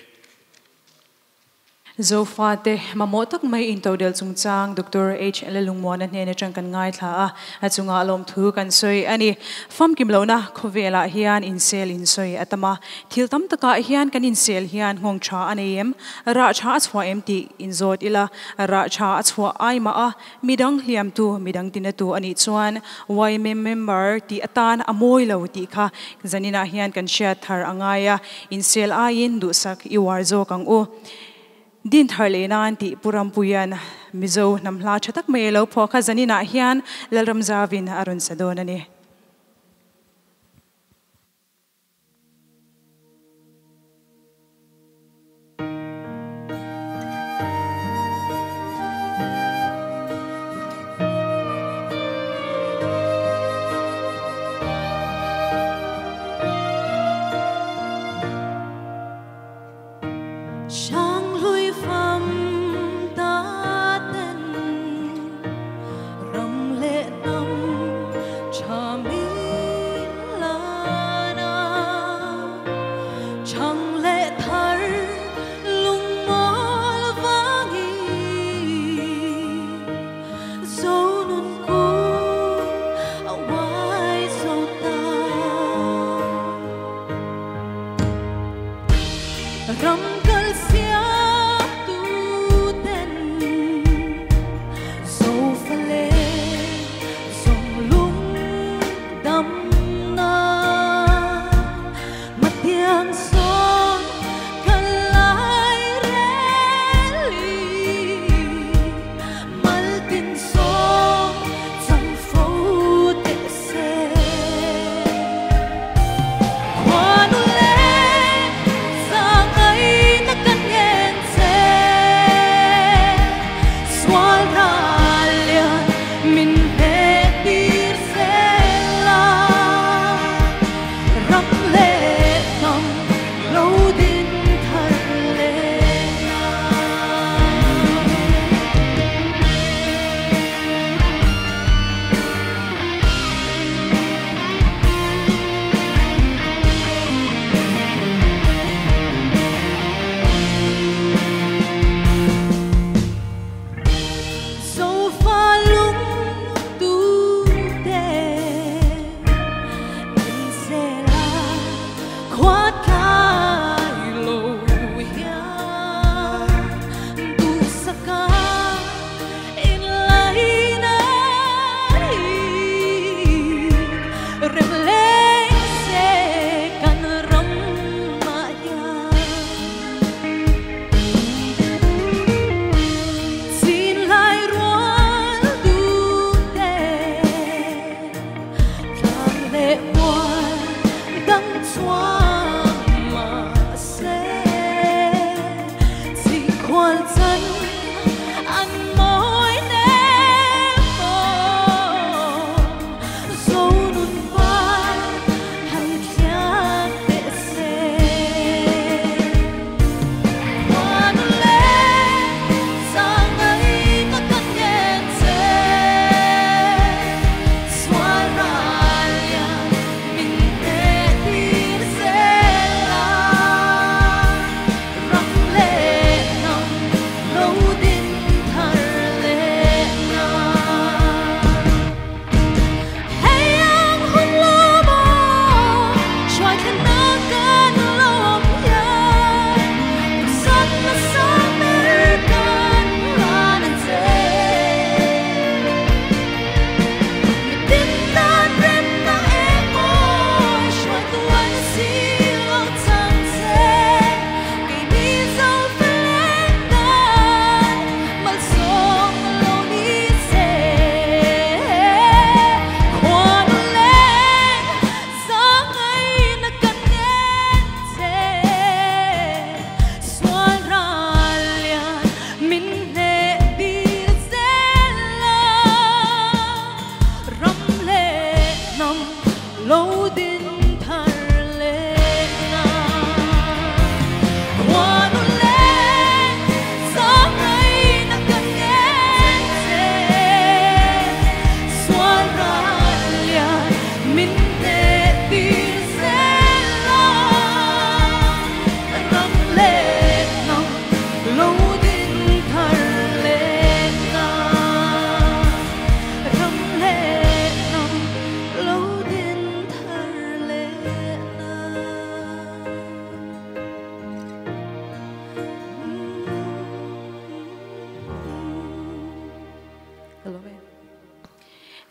Zofate mamawh tak mai intodel chungchang Doctor HL Lungmuana hnen atang kan ngaithla a, a chungah lawmthu kan sawi a ni. Famkim lohna khawvelah hian insel insawi a tam a, thil tam takah hian kan insel hian nghawng tha a nei em, rah tha a chhuah em tih inzawt ila, rah tha a chhuah ai mah a, Midang hliamtu, midang tinatu a nih chuan yma member tih atan a mawi lo tih kha zaninah hian kan hriat thar a ngai a, insel aiin duhsak i uar zawk ang u. Din thar leh nan tih Pu Rampuia'n Mizo hnam hla tha tak mai a lo phuah kha zaninah hian Lalramzavin a rawn sa dawn a ni.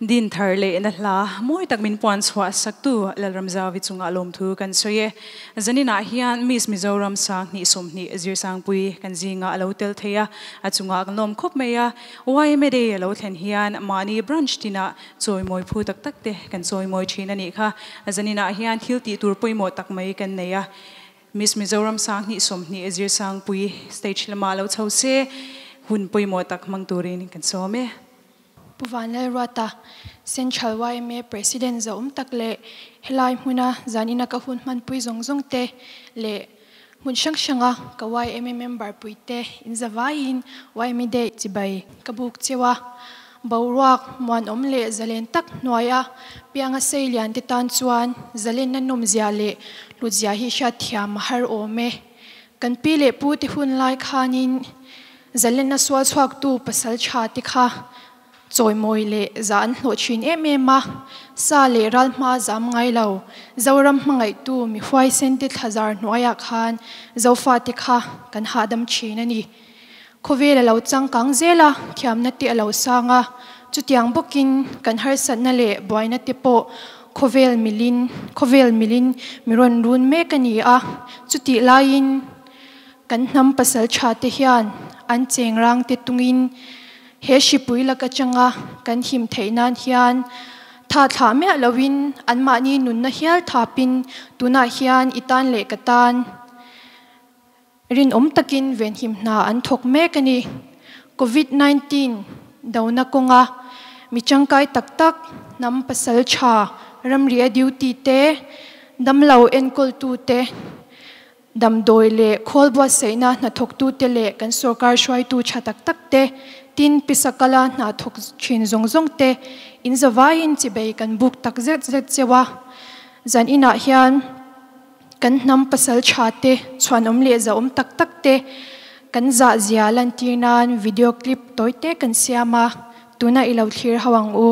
Din thar leh na hla mawi tak min puan chhuah saktu Lalramzavi chungah lawmthu kan sawi e. Zaninah hian Miss Mizoram Sanghnih 20 Zirsangpui kan zingah a lo tel thei a, a chungah kan lawm khawp mai a. Yma Day a lo thlen hian mahni branch tinah chawimawi phu tak tak te kan chawimawi thin a nih kha. Zaninah hian thil tih tur pawimawh tak mai kan nei a. Miss Mizoram Sanghnih 20 Zirsangpui stage lamah lo chho se hun pawimawh tak hmang turin kan sawm e. Pu Vanlalruata, Central yma President zauhawm tak leh helai hmuna zanina ka hun hmanpui zawng zawng te leh hmun hrang hranga ka yma member pui te inzavaiin yma Day chibai ka buk cheu a. Boruak muanawm leh zalen tak hnuaia pianga sei lian te tan chuan zalenna nawmzia leh hlutzia hi hriatthiam a har awm e. Kan pi leh pu te hun lai khanin zalenna sual chhuaktu pasal tha te kha chawimawi leh za an hlawh thin em em a, sa leh ral hma zam ngai lo, Zoram hmangaihtu mi huaisen te thlazar hnuaiah khan Zofa te kha kan hahdam thin a ni. Khawvel a lo changkang zel a, thiamna te a lo sang a, chutiang bawkin kan harsatna leh buaina te pawh khawvel milin khawvel milin mi rawn run mek a ni a, chutih laiin kan hnam pasal tha te hian an cheng rang te tungin he hripui lak atanga kan him theih nan hian tha thlah miah loin anmahni nunna hial thapin tunah hian i tan leh ka tan rinawm takin venhim hna an thawk mek a ni. Covid 19 dona kawnga mi tangkai tak tak hnam pasal tha ramria duty te damlo enkawltu te damdawi leh khawlbuatsaihna hnathawktu te leh kan sorkar hruaitu tha tak tak te tin pisakala hnathawk thin zawng zawng te inzavaiin chibei kan buk tak zet zet cheu a. Zan inah hian kan hnam pasal tha te chhuanawm leh zahawm tak tak te kan zah zia lantir nan video clip tawi te kan siam a, tuna i lo thlir ho ang u.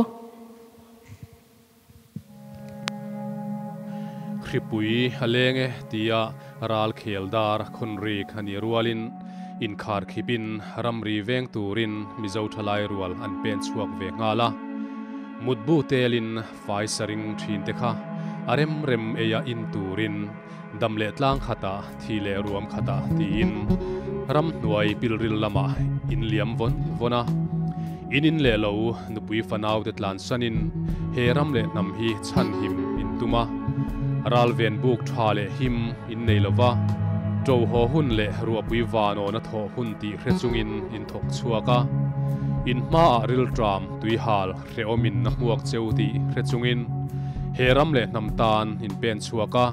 Hripui a leng e tia ral khel dar khawn rik a ni rualin inkhar khipin ramri veng turin Mizo thalai rual an pen chhuak ve nghal a. Mutbu telin fai saring thin te kha a rem rem eia in turin dam leh tlang khata thi leh ruam khata tiin ram hnuai pilril lamah in liam vawn vawn a. In in leh lo nupui fanau te tlan sanin he ram leh hnam hi chhan him in tum a. Ral ven buk tha leh him in nei lova to ho hun leh ruahpui vanawna thaw hun tih hre chungin in thawk chhuak a. In hma ah ril tram tui hal hreawmin na hmuak cheu tih hre chungin he ram leh hnam tan in pen chhuak a.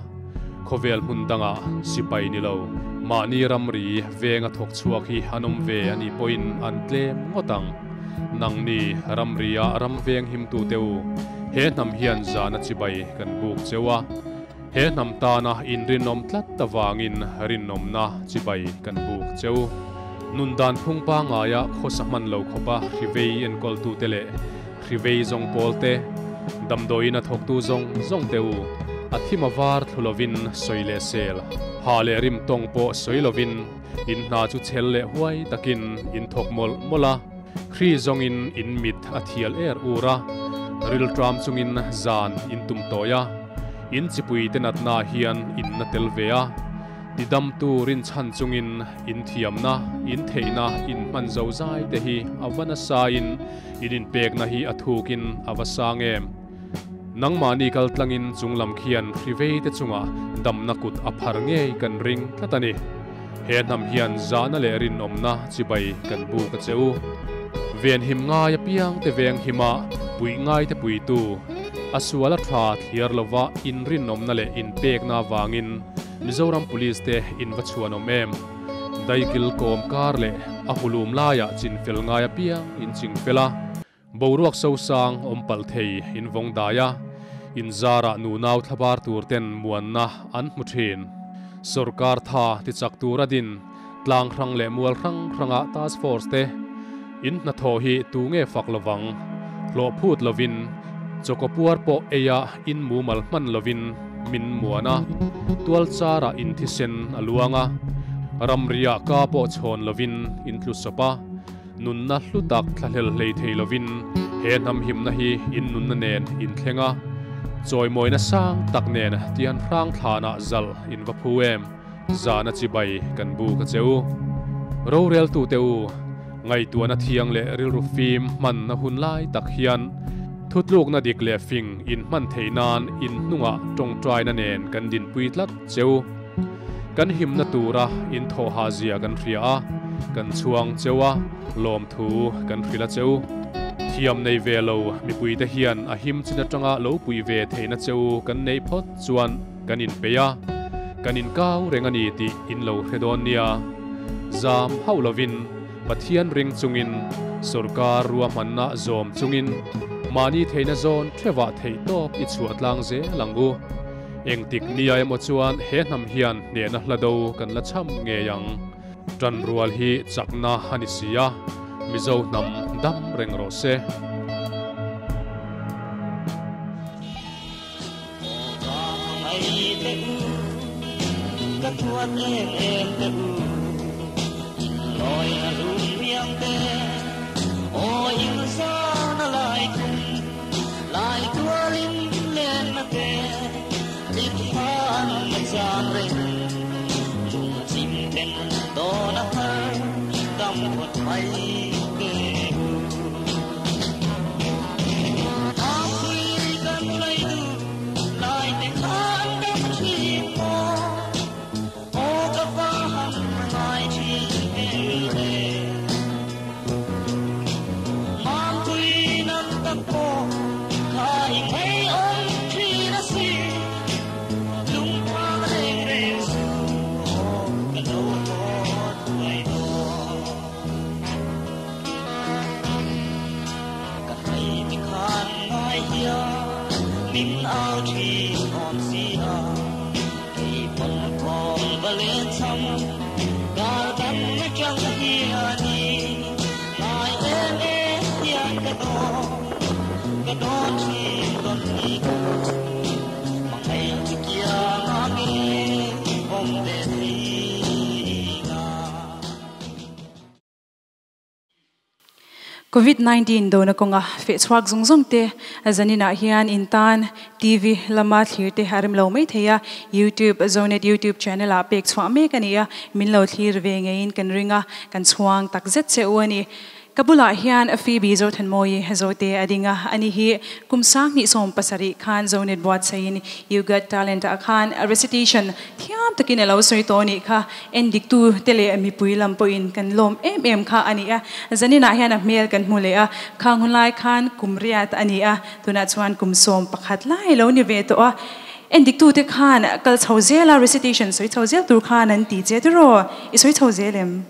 Khawvel hmun danga sipai ni lo mahni ramri venga thawk chhuak hi an awm ve ani pawhin an tlem ngawt ang. Nangni ramria ram veng him tu teu he hnam hian zana chibai kan buk cheu a. He hnam tana in rinawm tlat tawangin rinawmna chibai kan buk cheu. Nundan phung pa ngaia khawsa hman lo khopa hrivei enkawl tu te leh hrivei zawng pawl te damdawiin a thawktu zawng zawng teu a thim a var thlulovin sawi leh sel ha leh rim tawng pawh sawi lovin in hna chu chhel leh huai takin in thawk mawlh mawlh a. Hri zawngin in mit a thial er ur a, ril tram chungin zan in tum tawi a, in chipui te natna hian in na tel ve a. Tidam tu rin chhan chungin in thiamna in theihna in hman zo zai te hi a va nasa in in inpekna hi a thukin a va sang em. Nangmahni kal tlangin chunglam khian hrivei te chunga damna kut a phar ngei kan ring tlat a ni. He hnam hian zahna leh rinawmna chibai kan buk a cheu. Ven him ngai a piang te veng hima pui ngai te puitu a sual a tha thliar lova in rinawmna leh inpekna wangin Mizoram Police te in va chhuanawm em. Daikil kawm kar leh a hulum laia chinfel ngai a piang in chingfela boruak so sang awm pal thei in vawng daia in zara nu nau thlabar tur ten muanna an hmu thin. Sarkar tha ti chak tur adin tlang hrang leh mual hrang hranga task force te in hna thaw hi tu nge fak lovang hlawh phut lovin chokopuar pawh eia in mumal hman lovin min muana tual chara in thisen a luanga ramria ka pawh chhawn lovin in tlu sopa nunna hlutak thlahlel hlei thei lovin he He hnam himna hi in nunna nen in thleng a, chawimawina sang tak nen tian hrang thlanah zalh in va phu em? Zana chibai kan buk a che u. Roreltute u, ngaihtuahna thiang leh rilru fim hmanna hun lai tak hian thutlukna dik leh fing in hman theih nan in hnungah tawngtaina nen kan dinpui tlat che u. Kan himna tura in thawhha zia kan hria a, kan chhuang cheu a, lawmthu kan hrilh a cheu. Thiam nei ve lo mipuite hian a him chin atanga lo puih ve theihna cheu kan neih phawt chuan kan inpeih a, kan inkau reng a ni tih in lo hre dawn nia. Zam hauh lovin Pathian ring chungin, sorkar ruahmanna zawm chungin mahni theihna zawn thevah theihtawp i chhuah tlang zel ang u. Engtik nia emaw chuan he hnam hian hnehna hla do kan la cham ngei ang. Tanrual hi chakna a ni si a, Mizo hnam dam reng rawh se. Covid 19 dona kawnga fehchhuak zawng zawng te zaninah hian in tan TV lama thlir te a rem lo mai thei a, YouTube Zonet YouTube channel ah pek chhuah mek a ni a, min lo thlir ve ngeiin kan ring a, kan chhuang tak zet che u a ni. Ka bulah hian Phoebe Zothanmawii Zote a ding a, ani hi kum sanghnih 70 khan Zonet buatsaiin You Got Talent ah khan recitation thiam takin a lo sawi tawh a nih kha. En diktu te leh mipui lam pawhin kan lawm em em kha a ni a, zaninah hian a hmel kan hmu leh a, khang hun lai khan kum riat a ni a, tunah chuan kum 11 lai a lo ni ve tawh a. En diktu te khan kal chho zel a, recitation sawi chho zel tur khan an ti che tiraw? I sawi chho zel em?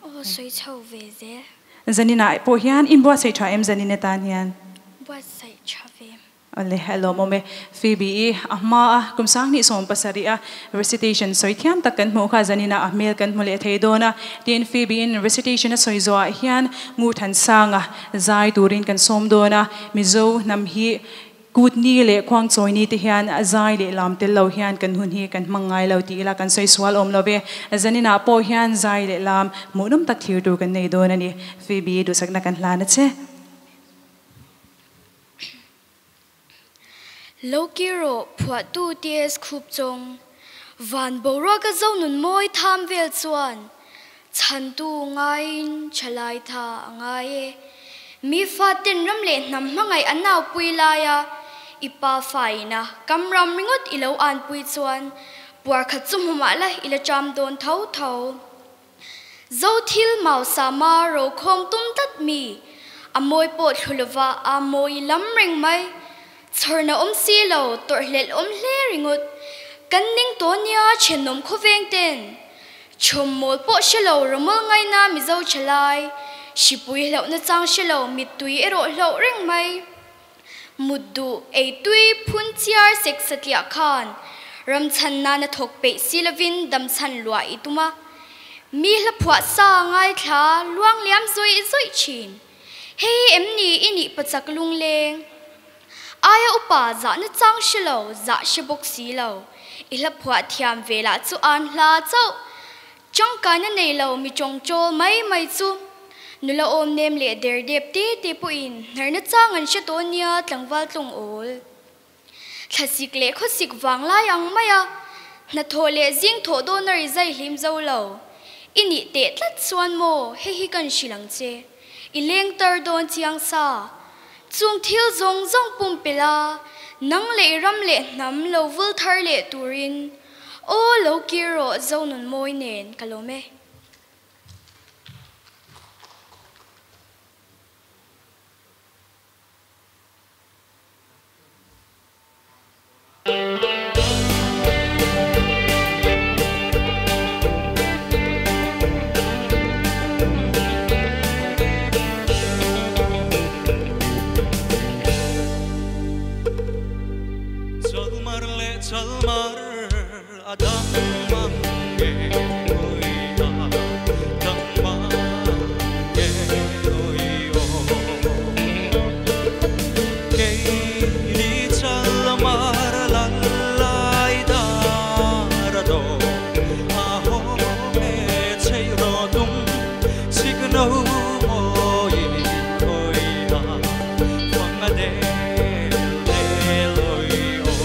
Aw, sawi chho ve zel. Zaninah pawh hian inbuatsaih tha em zanin atan hian? Buatsaih tha ve. Awle, a lawmawm e. Phoebe i a hma a, kum 2070 a recitation sawi thiam tak kan hmuh kha zaninah a hmel kan hmu leh thei dawn a. Tin, Phoebe in recitation a sawi zawhah hian Ngurthansanga zai turin kan sawm dawn a. Mizo hnam hi kut ni leh khuangchawi ni te hian zai leh lam tel lo hian kan hun hi kan hmang ngai lo tih ila kan sawi sual awm lo ve. Zaninah pawh hian zai leh lam hmuhnawm tak thlir tur kan nei dawn a ni. Phoebe duhsakna kan hlan a che. Lo kir rawh, phuahtu TS Khup chawng. Van boruaka zo nun mawi tham vel chuan chhantu ngaiin thalai tha a ngai e. Mi faten ram leh hnam hmangaih an naupui laia i pa faina kam ram ringawt i lo anpui chuan puar khat chu hmu mah la i la cham dawn tho tho. Zo thil mau sama rokhawm tum tlat mi, a mawi pawh thlu lova aa mawi lam reng mai. Chhawrna awm si lo, tawrhhlelh awm hle ringawt. Kan ning tawh nia thenawm khawveng ten. Chhawm mawl pawh hre lo rawmawl ngaina Mizo thalai, hripui hlauhna chang hre lo mittui erawh hlauh reng mai. Mut duh ei tui phun chiar sek satliah khan ram chhan nana thawk peih si lovin dam chhan luah i tum a. Mi hla phuah sa ngaithla luang liam zawih zawih thin. Hei hi em ni i nih pachak lungleng? Aia upa zahna chang hre lo, zah hre bawk si lo. I hla phuah thiam ve lah chu an hla chauh. Tangkaina nei lo mi tawngtawl mai mai chu. Nula awm nem leh der dep te te pawhin hnarna chang an hre tawh nia tlangval tlawng awl. Thlasik leh khawsik vang lai ang mai a, hnathawh leh zing thawh dawn a ri zai hlim zo lo. I nih teh tlat chuan maw hei hi kan hrilh ang che. I leng tar dawn chiang sa. Chung thil zawng zawng pumpelh a, nang leh i ram leh hnam lo vul thar leh turin aw lo kir rawh Zonunmawi nen ka lawm e. Chalmar leh chalmar a dang mang nge oi a dang mang nge oi aw Keini chalmar lal lai dar a do a haw nge chei ro tum sikno mawi oi a fang a del del oi aw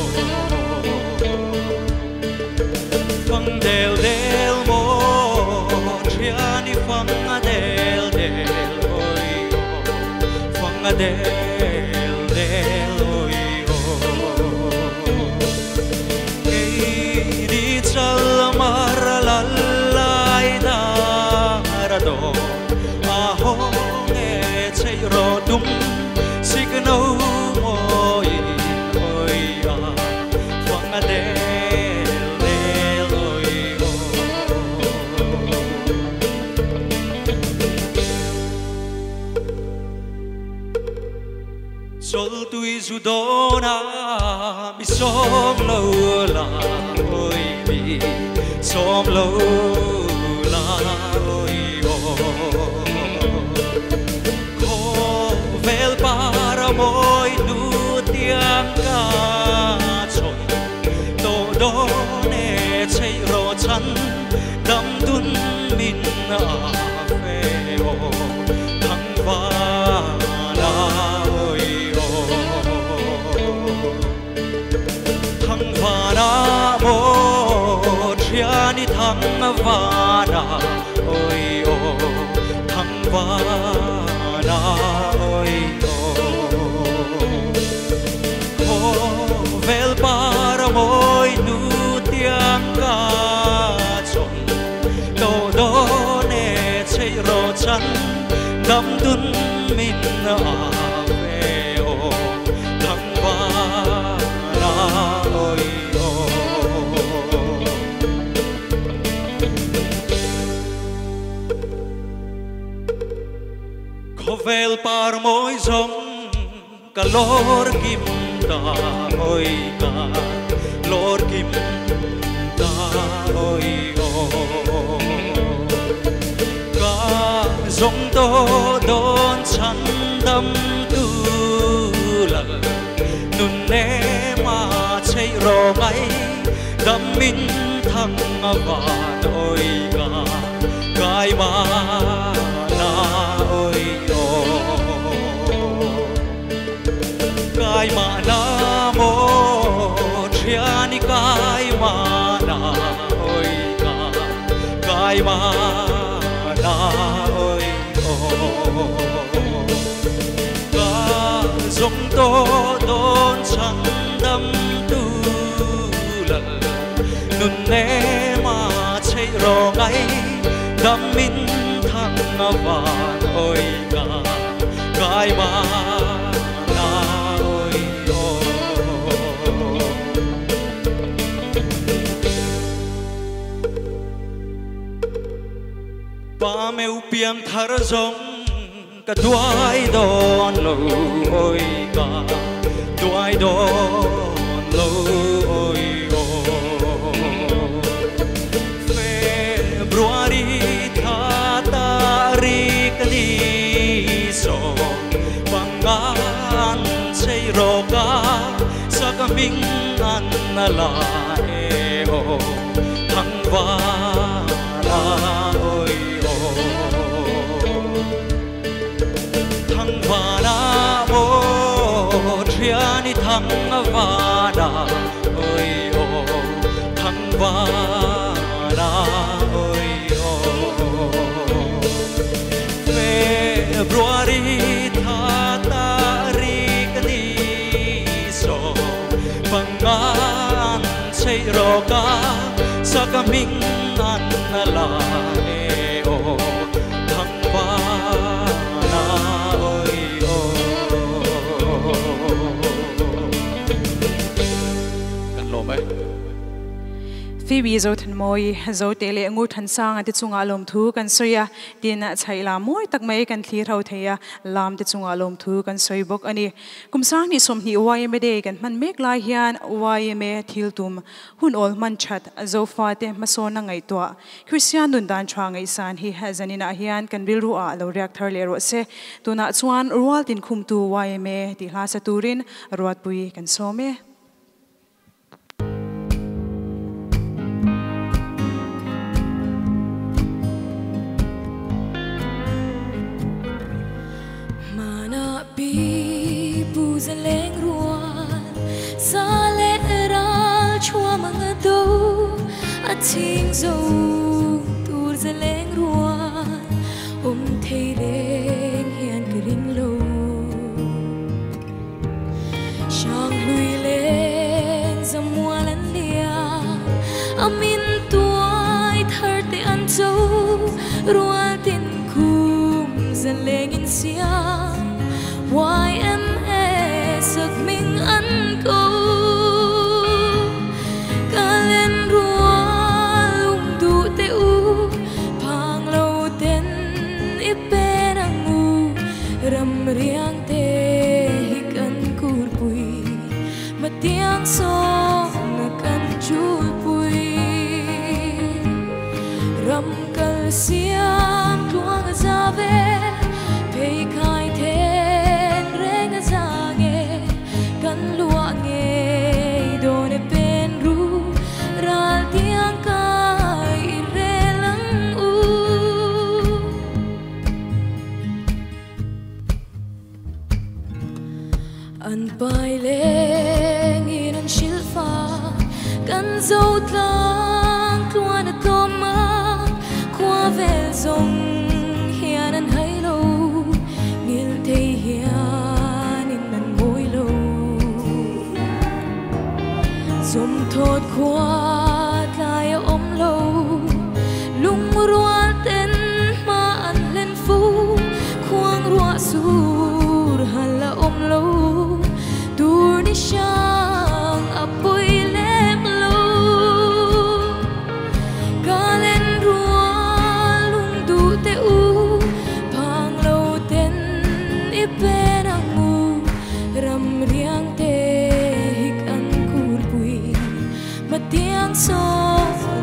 Fang del del maw thiani fang a del del oi aw fang a del del oi aw Keini chalmar lal lai dar a do a haw nge chei ro tum sikno mawi oi a fang a del del oi aw Chol tui zu dona mi som lo la oi mi som lo la oi o Kho vel para moi nu tiang ka choi to do ne chei ro chan dam tun min a fe o thang va na oi o Thang va na mo thiani thang va na oi o thang va na oi o Kho vel para moi nu tiang ka chong to do ne chei ro chan dam tun min a ve o thang va na oi o Kho vel par moi zong ka lor kim ta oi ka lor kim ta oi o Ka zong to don chan dam tu la nun ne ma chei ro mai dam min thang van oi ka kai ma na oi o Kai ma na mo thiani kai ma na oi ka kai ma na oi o Ka zong to don chan dam tu la nun ne ma chei ro ngai dam min thang van oi ka kai ma na oi o Pa meu piang thar zong ka duai don lo oi ka duai don lo oi o February tha ta ri ka ni so pangan chei ro ka sa ka ming an na la e o thang va na oi o vana oi o thang vana oi o February tha ta ri ka ni so pangan sei roka sa kaming an na la e o thang vana oi o kan lo mai Phoebe zo than moi zo te le ngu than sang ati chunga lom thu kan soya tin chai la moi tak mai kan thlir ho theia lam te chunga lom thu kan soi bok ani kumsang ni som ni YMA de kan man mek lai hian YMA thil tum hun ol man chat zo fa te masona ngai to Christian nun dan thwa ngai san hi hazanina hian kan ril ru a lo react thar le ro se tuna chuan rual tin khum tu YMA ti hla sa turin ruat pui kan some. Leng rual sa le ral chua mga do a ching zo tur za leng rual om thei reng hian kring lo sang lui leng za mual an lia amin tuai thar te an zo rual tin khum za leng in siam YMA sak ming an ko kalen rual um du te u phang lo ten ipen angu ram riang te hikan kur pui matiang so na kan chul pui ram kal siam tuang zave pei khai the an pai leng in an silfa kan zo tlang tuan a toma qua vel zong hian an hai lo ngil thei hian in an moi lo zum thot qua tlai a om lo lung rual ten ma an len fu khuang rua sur hala om lo tur ni sang apoi lem lo kalen rual lung du te u phang lo ten ipen angu ram riang te hik an kur pui matiang so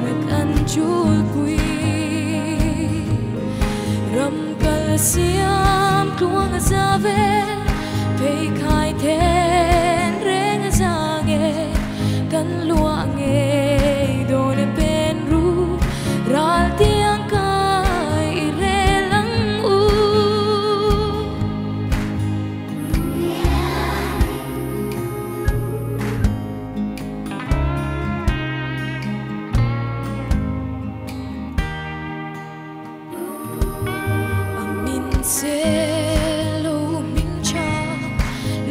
nak an chul pui ram kal siam tuang zave pei khai ten reng zange kan luange done pen ru ral tiang kai re lang u amin se lo ming cha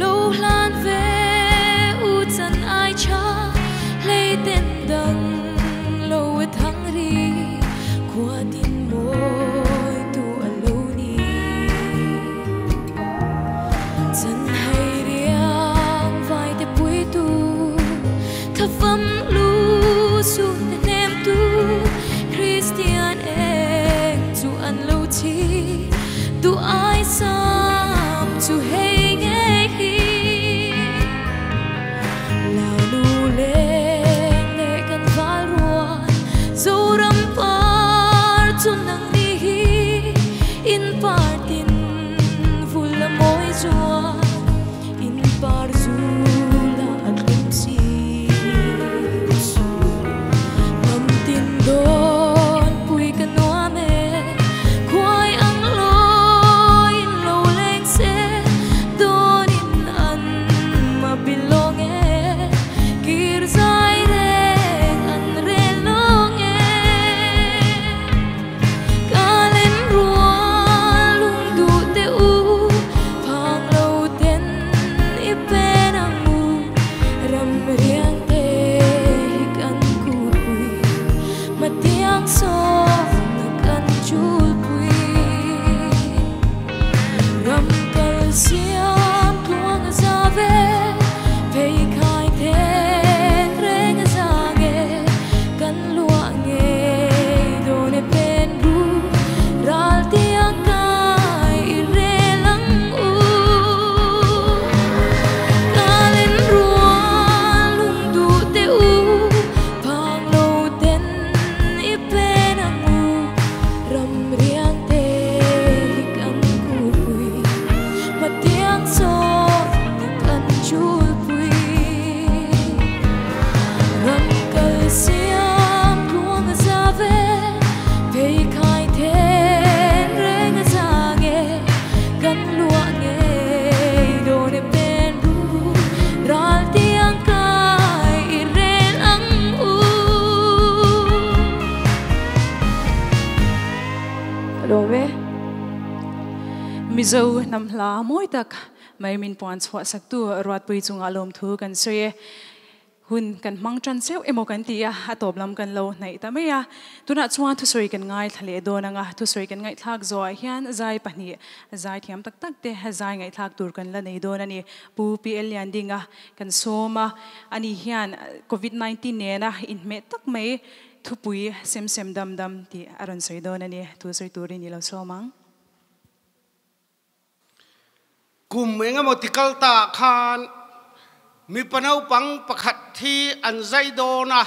lo hlan ve u chan ai cha lei ten dang lo thang ri qua tin moi tu alo ni chan hay riang vai te pui tu tha pham lu su te nem tu Christian eng chu an lo chi tu ai sam chu hei nge hi la lu leng le kan val rual zo ram par chu nang ni hi in par tin vul la moi zua in par zu la an lum si ngam tin don pui ka noa me khuai ang lon Ka lawm e. Mizo hnam hla mawi tak mai min puan chhuah saktu Ruatpui chungah lawmthu kan sawi e. Hun kan hmang tan cheuh emaw kan ti a, a tawp lam kan lo hnaih ta mai a. Tunah chuan thusawi kan ngaithla leh dawn ang a, thusawi kan ngaihthlak zawhah hian zai pahnih, zai thiam tak tak te zai ngaihthlak tur kan la nei dawn a ni. Pu PL Liandinga kan sawm a, ani hian Covid 19 nena inhmeh tak mai thupui sem sem dam dam tih a rawn sawi dawn a ni. Thu sawi turin i lo sawm ang. Kum engemaw ti kal ta ah khan mipa naupang pakhat hi an zai dawn a,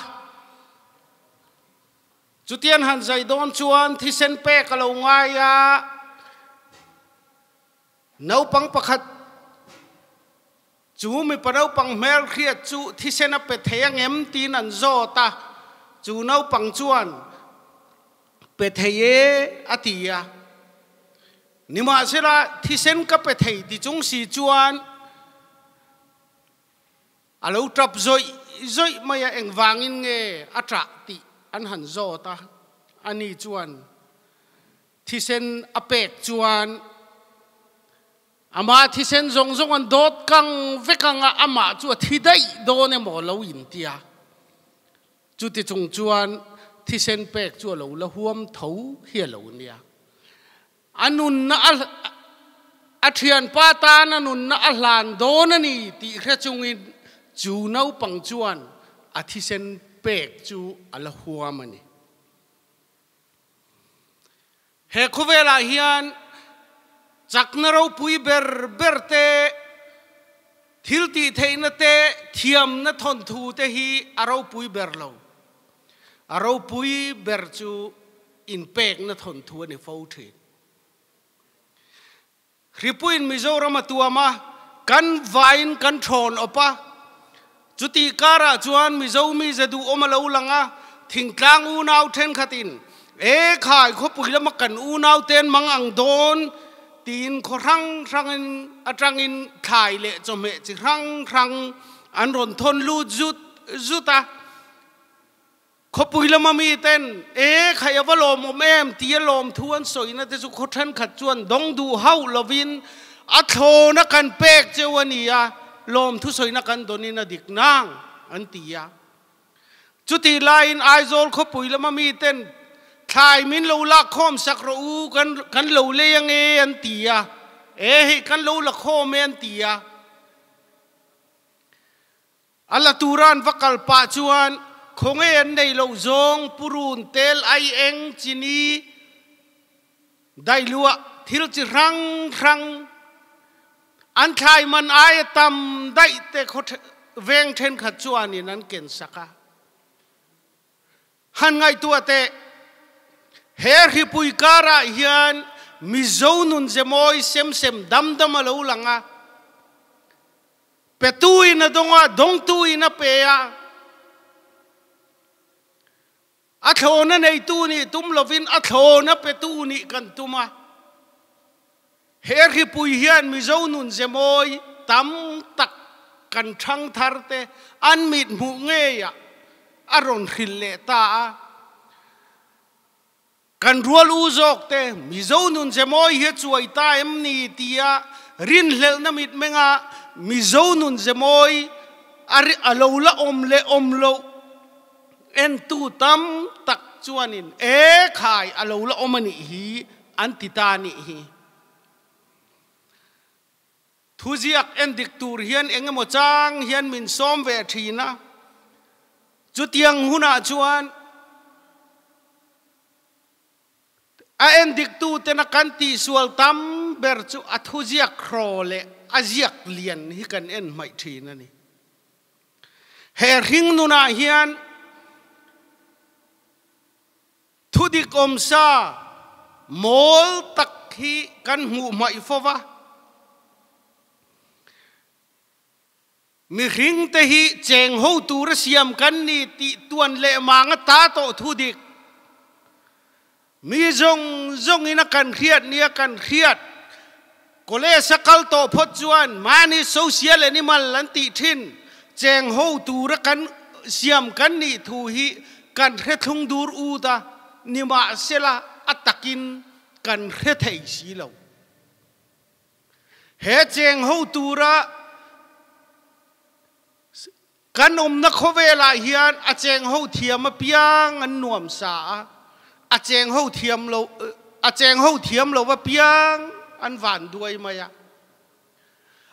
chutian han zai dawn chuan thisen pek a lo ngai a, naupang pakhat chu mipa naupang hmelhriat chu thisen a pe thei angem tiin an zawt a, chu naupang chuan pe thei e a ti a. Nimahsela, thisen ka pe thei ti chung si chuan a lo tap zawih zawih mai a, engvangin nge a ṭah tih an han zawt a, ani chuan thisen a pek chuan amah thisen zawng zawng an dawt kang vek ang a, amah chu a thi daih dawn emaw lo inti a, Chuti chung chuan thisen pek chu a lo la huam tho hi a lo nia. A nunna a a thianpa tan a nunna a hlan dawn a ni tih hre chungin chu naupang chuan a thisen pek chu a la huam a ni. He khawvelah hian chakna ropui ber ber te, thil tih theihna te, thiamna thawnthu te hi a ropui ber lo. A ropui ber chu inpekna thawnthu a ni fo thin. Hripuiin Mizoram a tuam a, kan vaiin kan thawn awp a. Chutih karah chuan Mizo mize duhawm a lo lang a, thingtlang unau thenkhatin, E khai, khawpui lama kan unau ten mang ang dawn, tiin khaw hrang hrangin atangin thlai leh chawhmeh chi hrang hrang an rawn thawn lut zut zut a. Khawpui lama miten, E, khai a va lawmawm em? tia lawmthu an sawina te chu khaw thenkhat chuan dawng duh hauh lovin a thlawna kan pek cheu a ni a, lawmthu sawina kan dawnin a dik nang, an ti a. Chutih laiin Aizawl khawpui lama miten, Thlai min lo lak khawm sak rawh u, kan kan lo lei ange, an ti a. E, hei kan lo la khawm e, an ti a. A la tura an va kal pah chuan khawnge an nei loh zawng purun tel ai eng chini dailuah thil chi hrang hrang an thlai man aia tam daih te khaw veng thenkhat chuanin an ken sak a. Han ngaihtuah teh, he hripui karah hian Mizo nun ze mawi sem sem dam dam a lo lang a. Petu in a dawng a, dawngtu in a pe a. A thlawna neitu nih tum lovin a thlawna petu nih kan tum a. He hripui hian Mizo nun ze mawi tam tak kan thang thar te an mit hmuh ngeiah a rawn hrilh leh ta a. Kan rual u zawk te, Mizo nun ze mawi hi a chuai ta em ni tia rinhlelhna mitmenga Mizo nun ze mawi a lo la awm leh awm loh entu tam tak chuanin e khai a lo la awm a nih hi an ti ta a nih hi. Thuziak endik tur hian eng emaw chang hian min sawm ve thin a, chutiang hunah chuan a endiktutena kan tihsual tam ber chu a thuziak hraw leh a ziak lian hi kan en hmaih thin a ni. He hring nunah hian Thudik awmsa mawl tak hi kan hmuh hmaih fo va. Mihring te hi cheng ho tura siam kan ni tih tuan leh mang a ta tawh thudik. Mi zawng zawngin a kan hriat nia kan hriat. College a kal tawh phawt chuan mahni social animal an tih thin cheng ho tura kan siam kan nih thu hi kan hre thlung dur ut a, nimahsela a takin Kan hre thei si lo. He cheng ho tura kan awmna khawvelah hian a cheng ho thiam apiang an nuam sa a, a cheng ho thiam lo a cheng ho thiam lo apiang an van duai mai a.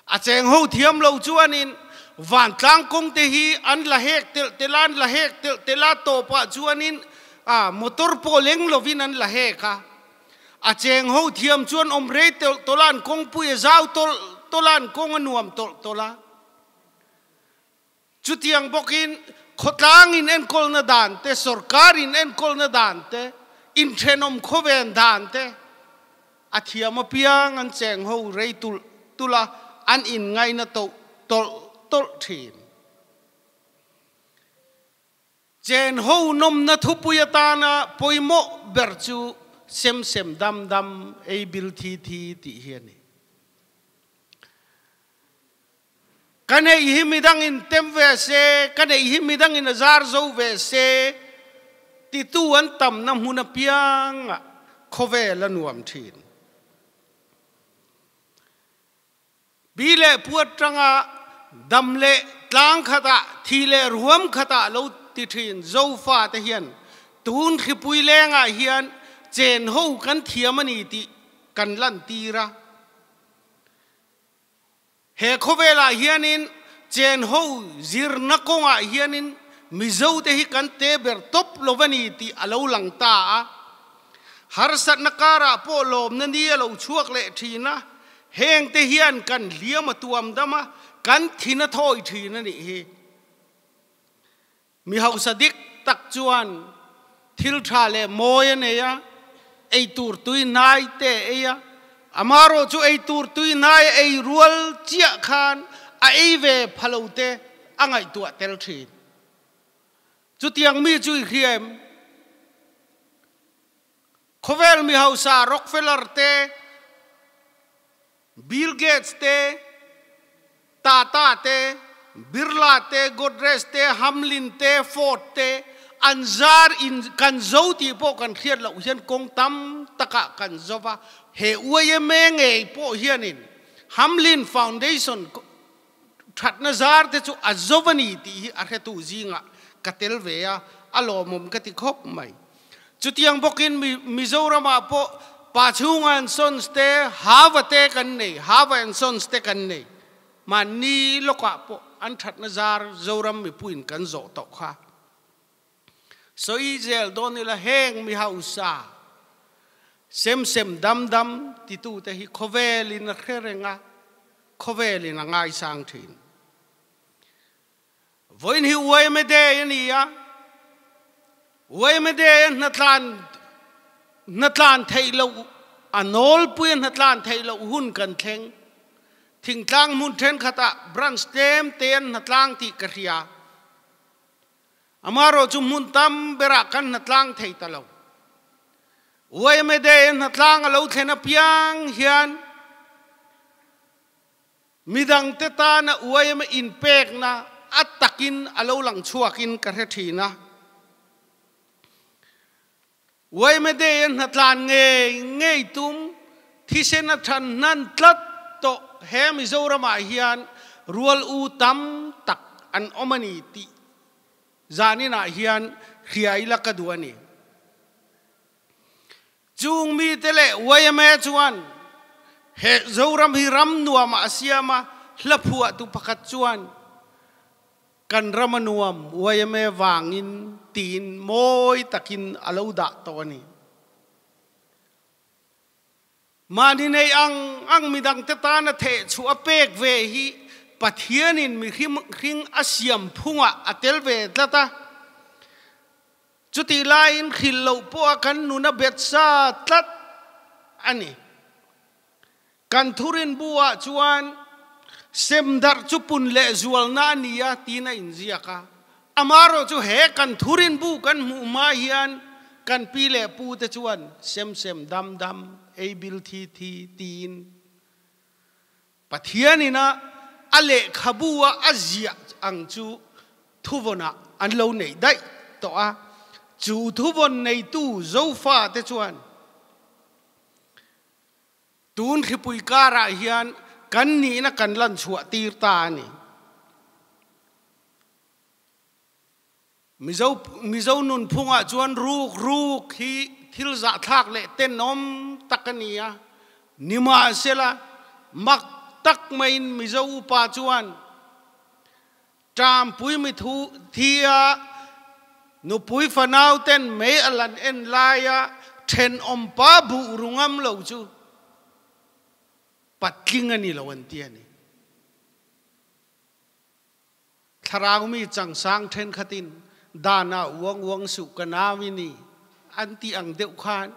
A cheng ho thiam lo chuanin vantlang kawng te hi an la hek telh telh a, an la hek telh telh a, tawpah chuanin a motor pawh leng lovin an la hek a. A cheng ho thiam chuan awm rei telh tawlh a, an kawngpui a zau tawlh tawlh a, an kawng a nuam tawlh tawlh a. Chutiang bawkin khawtlang in enkawlna dan te, sorkar in enkawlna dan te, inthenawm khawven dan te a thiam apiang an cheng ho rei tulh tulh a, an inngaina tawlh tawlh thin. Chen ho nawmna thupui atana pawimawh ber chu sem sem dam dam, ei bil thi thi tih hi a ni. Ka neih hi midangin tem ve se, ka neih hi midangin a zar zo ve se titu an tamna hmun apiangah khawvel a nuam thin. Pi leh pu atanga dam leh tlang khatah, thi leh ruam khatah lo ti thin Zofa te hian tun thlipui lengah hian chen ho kan thiam a ni tih kan lantir a. He khawvelah hianin chen ho zirna kawngah hianin Mizote hi kan te ber tawp lo a ni tih a lo lang ta a. Harsatna karah pawh lawmna ni a lo chhuak leh thin a, hengte hian kan hliam a tuam dam a, kan thin a thawi thin a nih hi. Mi hausa dik tak chuan thil tha leh mawi a nei a, ei tur tui hnai te a ei a, amarawh chu ei tur tui hnai a ei rual chiah khan a ei ve pha lo te a ngaihtuah tel thin. Chutiang mi chu i hria em? Khawvel mi hausa Rockefeller te, Bill Gates te, Tata te, Birla te, Godrej te, Hamlin te, Ford te an zar in kan zo tih pawh kan hriat loh hian kawng tam takah kan zo va. He YMA ngei pawh hianin Hamlin Foundation thatna zar te chu a zo a ni tih hi a hretu zingah ka tel ve a, a lawmawm ka ti khawp mai. Chutiang bawkin Mizoramah pawh Pachhunga and Sons te, Hava te kan nei, Hava and Sons te kan nei. Mahni lawkah pawh an thatna zar Zoram mipuiin kan zawh tawh kha. Sawi zel dawn ila heng mi hausa sem sem dam dam titute hi khawvelin a hre reng a, khawvelin a ngaisang thin. Vawiin hi Uaime Day a ni a, Uaime Day a hnatlan hnatlan theih loh a nawlpui a hnatlan theih loh hun kan thleng. Thingtlang hmun thenkhatah branch tlem te an hnatlang tih ka hria. Amaherawh chu hmun tam berah kan hnatlang thei ta lo. Uaime Day a hnatlang a lo thlen apiang hian Midangte tana uaima inpekna a takin a lo lang chhuakin ka hre thin a. Uaima Day a hnatlan ngei ngei tum thisen a than hnan tlat tawh he Mizoramah hian rual u tam tak an awm a ni tih zaninah hian hria ila ka duh a ni. Chung mite leh yma chuan he Zoram hi ram nuamah a siam a, hla phuahtu pakhat chuan kan ram a nuam yma vangin tiin mawi takin a lo dah tawh a ni. Mahni nei ang ang midangte tana theh chhuah a pek ve hi Pathianin mihring a siam phungah a tel ve tlat a. Chutih laiin hrilh loh pawha kan nun a bet sa tlat a ni. Kan thurin buah chuan sem darh chu pun leh zualna a ni a tiin a inziak a. Amaherawh chu he kan thurin bu kan hmuh hma hian kan pi leh pu te chuan sem sem dam dam, ei bil thi thi tiin Pathianin a a lehkhabu a a ziah ang chu thuvawnah an lo neih daih tawh a, chu thuvawn neitu Zofa te chuan. Tun hripui karah hian kan nihna kan lan chhuah tir ta a ni. Mizo Mizo nunphungah chuan ruk ruk hi thil zahthlak leh tenawm tak a ni a, nimahsela mak tak maiin Mizo upa chuan Ṭampui mithu thia nupui fanau ten mei a lan en laia ṭhenawm pa buh ru ngam lo chu patling a ni lo an ti a ni. Thlarau mi changsang thenkhatin danah uang uang suh ka nau i ni an tih ang deuh khan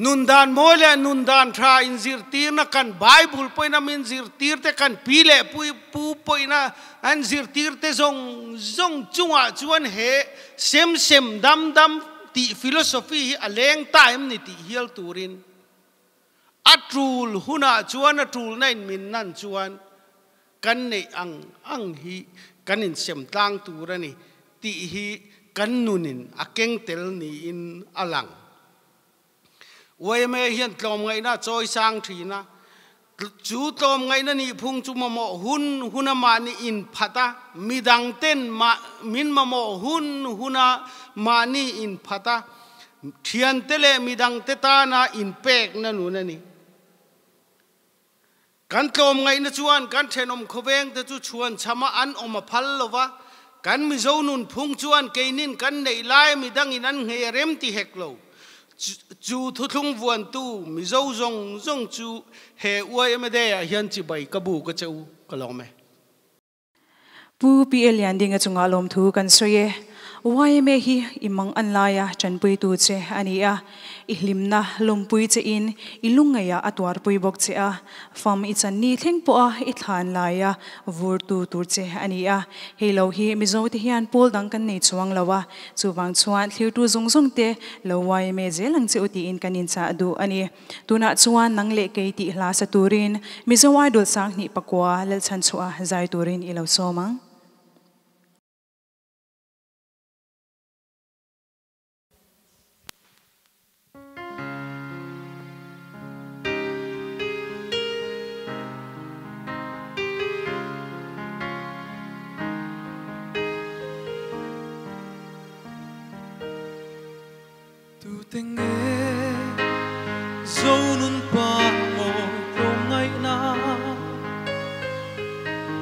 nundan mawi leh nundan tha inzirtirna kan Bible pawhin a min zirtir te, kan pi leh pu pawhin an zirtir te zawng zawng chungah chuan he sem sem dam dam tih philosophy hi a leng ta em ni tih hial turin A tul hunah chuan a tulna in min nan chuan kan neih ang ang hi kan insem tlang tur a ni tih hi kan nunin a keng tel niin a lang. Yma hian tlawmngaihna a chawi sang thin a, chu tlawmngaihna nihphung chu mamawh hun huna mahni inphat a, midang ten min mamawh hun huna mahni inphat a, Thiante leh midangte tana inpekna nun a ni. Kan tlawmngaihna chuan kan thenawm khawvengte chu chhuan chhama an awm a phal lo va, kan Mizo nunphung chuan keinin kan neih lai midangin an nghei a rem ti hek lo. Chu thuthlung vuantu Mizo zawng zawng chu he YMA Day-ah hian chibai ka bu ka che u ka lawm e. Pu PL Liandinga chungah lawmthu kan sawi e. Yma hi i mang an laia tanpuitu che a ni a, i hlimna lawmpui che in i lungngaihah a tuarpui bawk che a, fam i chan ni thleng pawha i thlan laia vurtu tur che a ni a. Hei lo hi Mizo te hian pawl dang kan nei chuang lo a, chuvang chuan thlirtu zawng zawng te lo yma zel ang che u tiin kan inchah duh a ni. Tunah chuan nang leh kei tih hla sa turin Mizo Idol sanghnih pakua Lalchhan chhuah zai turin i lo sawm ang. Tu te nge zo nun pa mawi tlawm ngaihna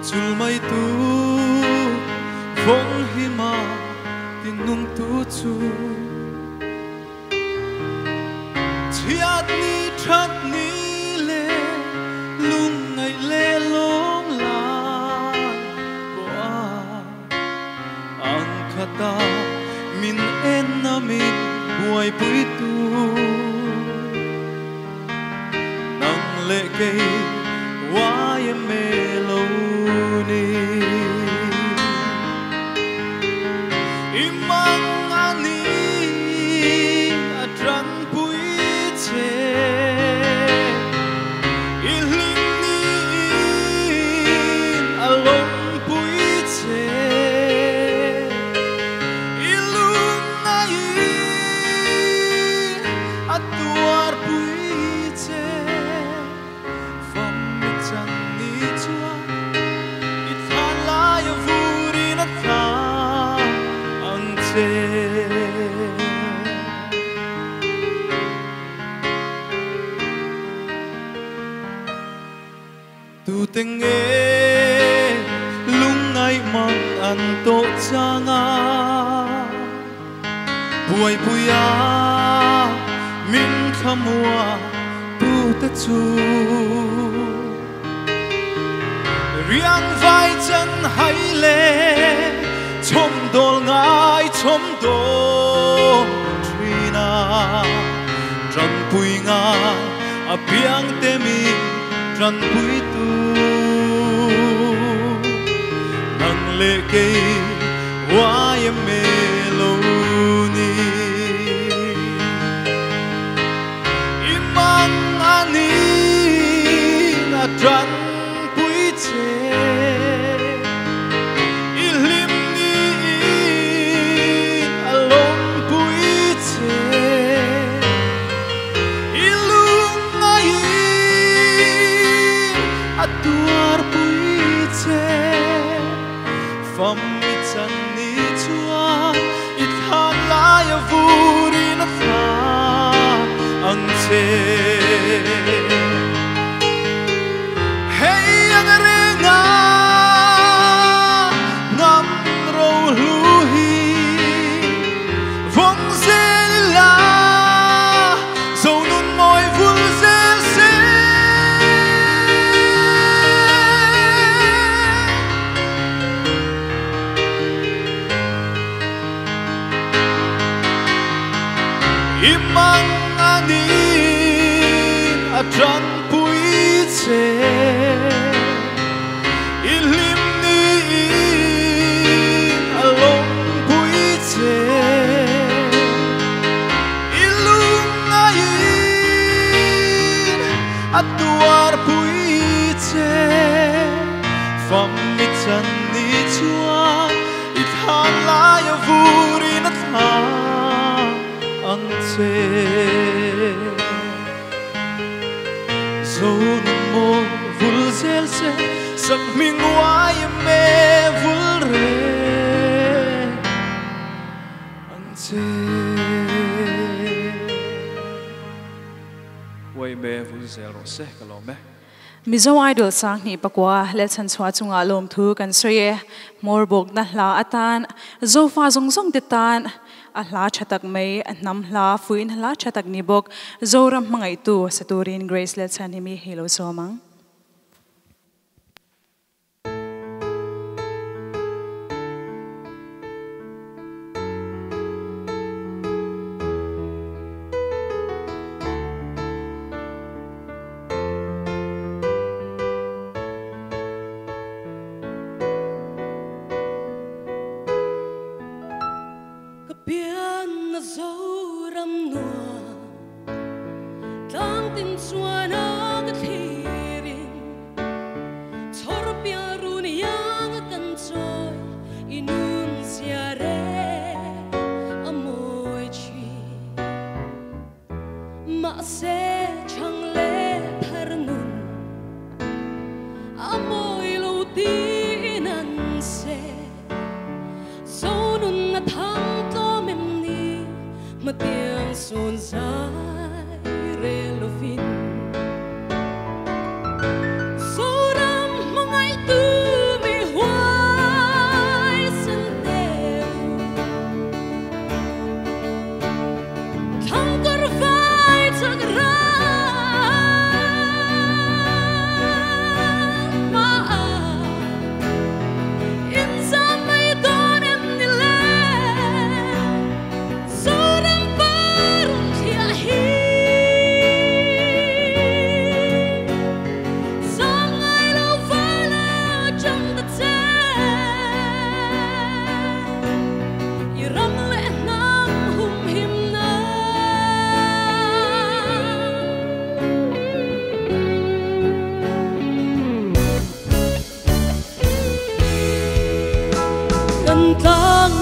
chul mai tu vawng hi ma tin nung tu chu chhiat ni that ni le lung ngaih le lawng lai pawh a Ang khata min en na min buaipui tu nang leh kei YMA lo ni. I mang a ni a tanpui che i hlim niin a lawmpui che. I lungngaih a tuarpui che. Fam i chan ni chuan i thlan lai a vurin a thla ang che. Tu te nge lungngaih mang an tawh chang a, buaipui a min thlamua tu te chu. Riang vai chan hai le chhawm dawl ngai chhawm dawl thin a, tanpui ngai a piang te min tanpui tu. Nang leh kei YMA lo ni. I mang a ni a tanpui che, i hlim ni a lawmpui che. che Hey ang renga ngam ro hlu hi vong zel la zo nun moi vul zel se Imang anin atran pui che Ilim ni along pui che Ilung ain atuar pui che Fam mi chan ni chuan ithan lai a vurin a tha ang che Zo nun mo vul zel se sak ming uai me vul re ang che Uai me vul zel ro se ka lo me Mizo Idol sang ni pakwa le chan chwa chunga lom thu kan soye morbok na hla atan zofa zong zong te tan a hla thatak mai a nam hla fuin hla thatak ni bok zoram mangai tu saturin Grace le chan hi mi hello somang Thang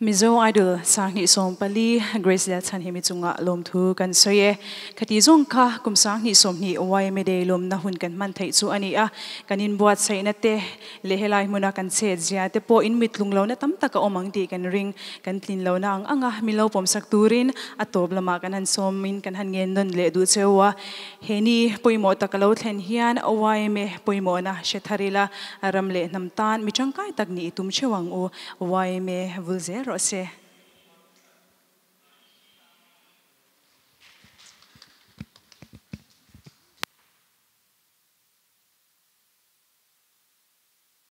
Mizo Idol 2014 Grace Lal Chhanhimi chunga lawmthu kan sawi e. Khati zawng kha kum 2020 YMA Day lawmna hun kan hman theih chu a ni a. Kan inbuatsaihna te leh helai hmuna kan chhet zia te pawh in mitlung lohna tam tak a awm ang tih kan ring. Kan tlin lohna ang anga mi lo pawmsak turin a tawp lamah kan han sawmin kan han ngen nawn leh duh cheu a. He ni pawimawh tak a lo thlen hian YMA pawimawhna hre thar ila ram leh hnam tan mi tangkai tak nih i tum theuh ang u. YMA vul zel rawh se.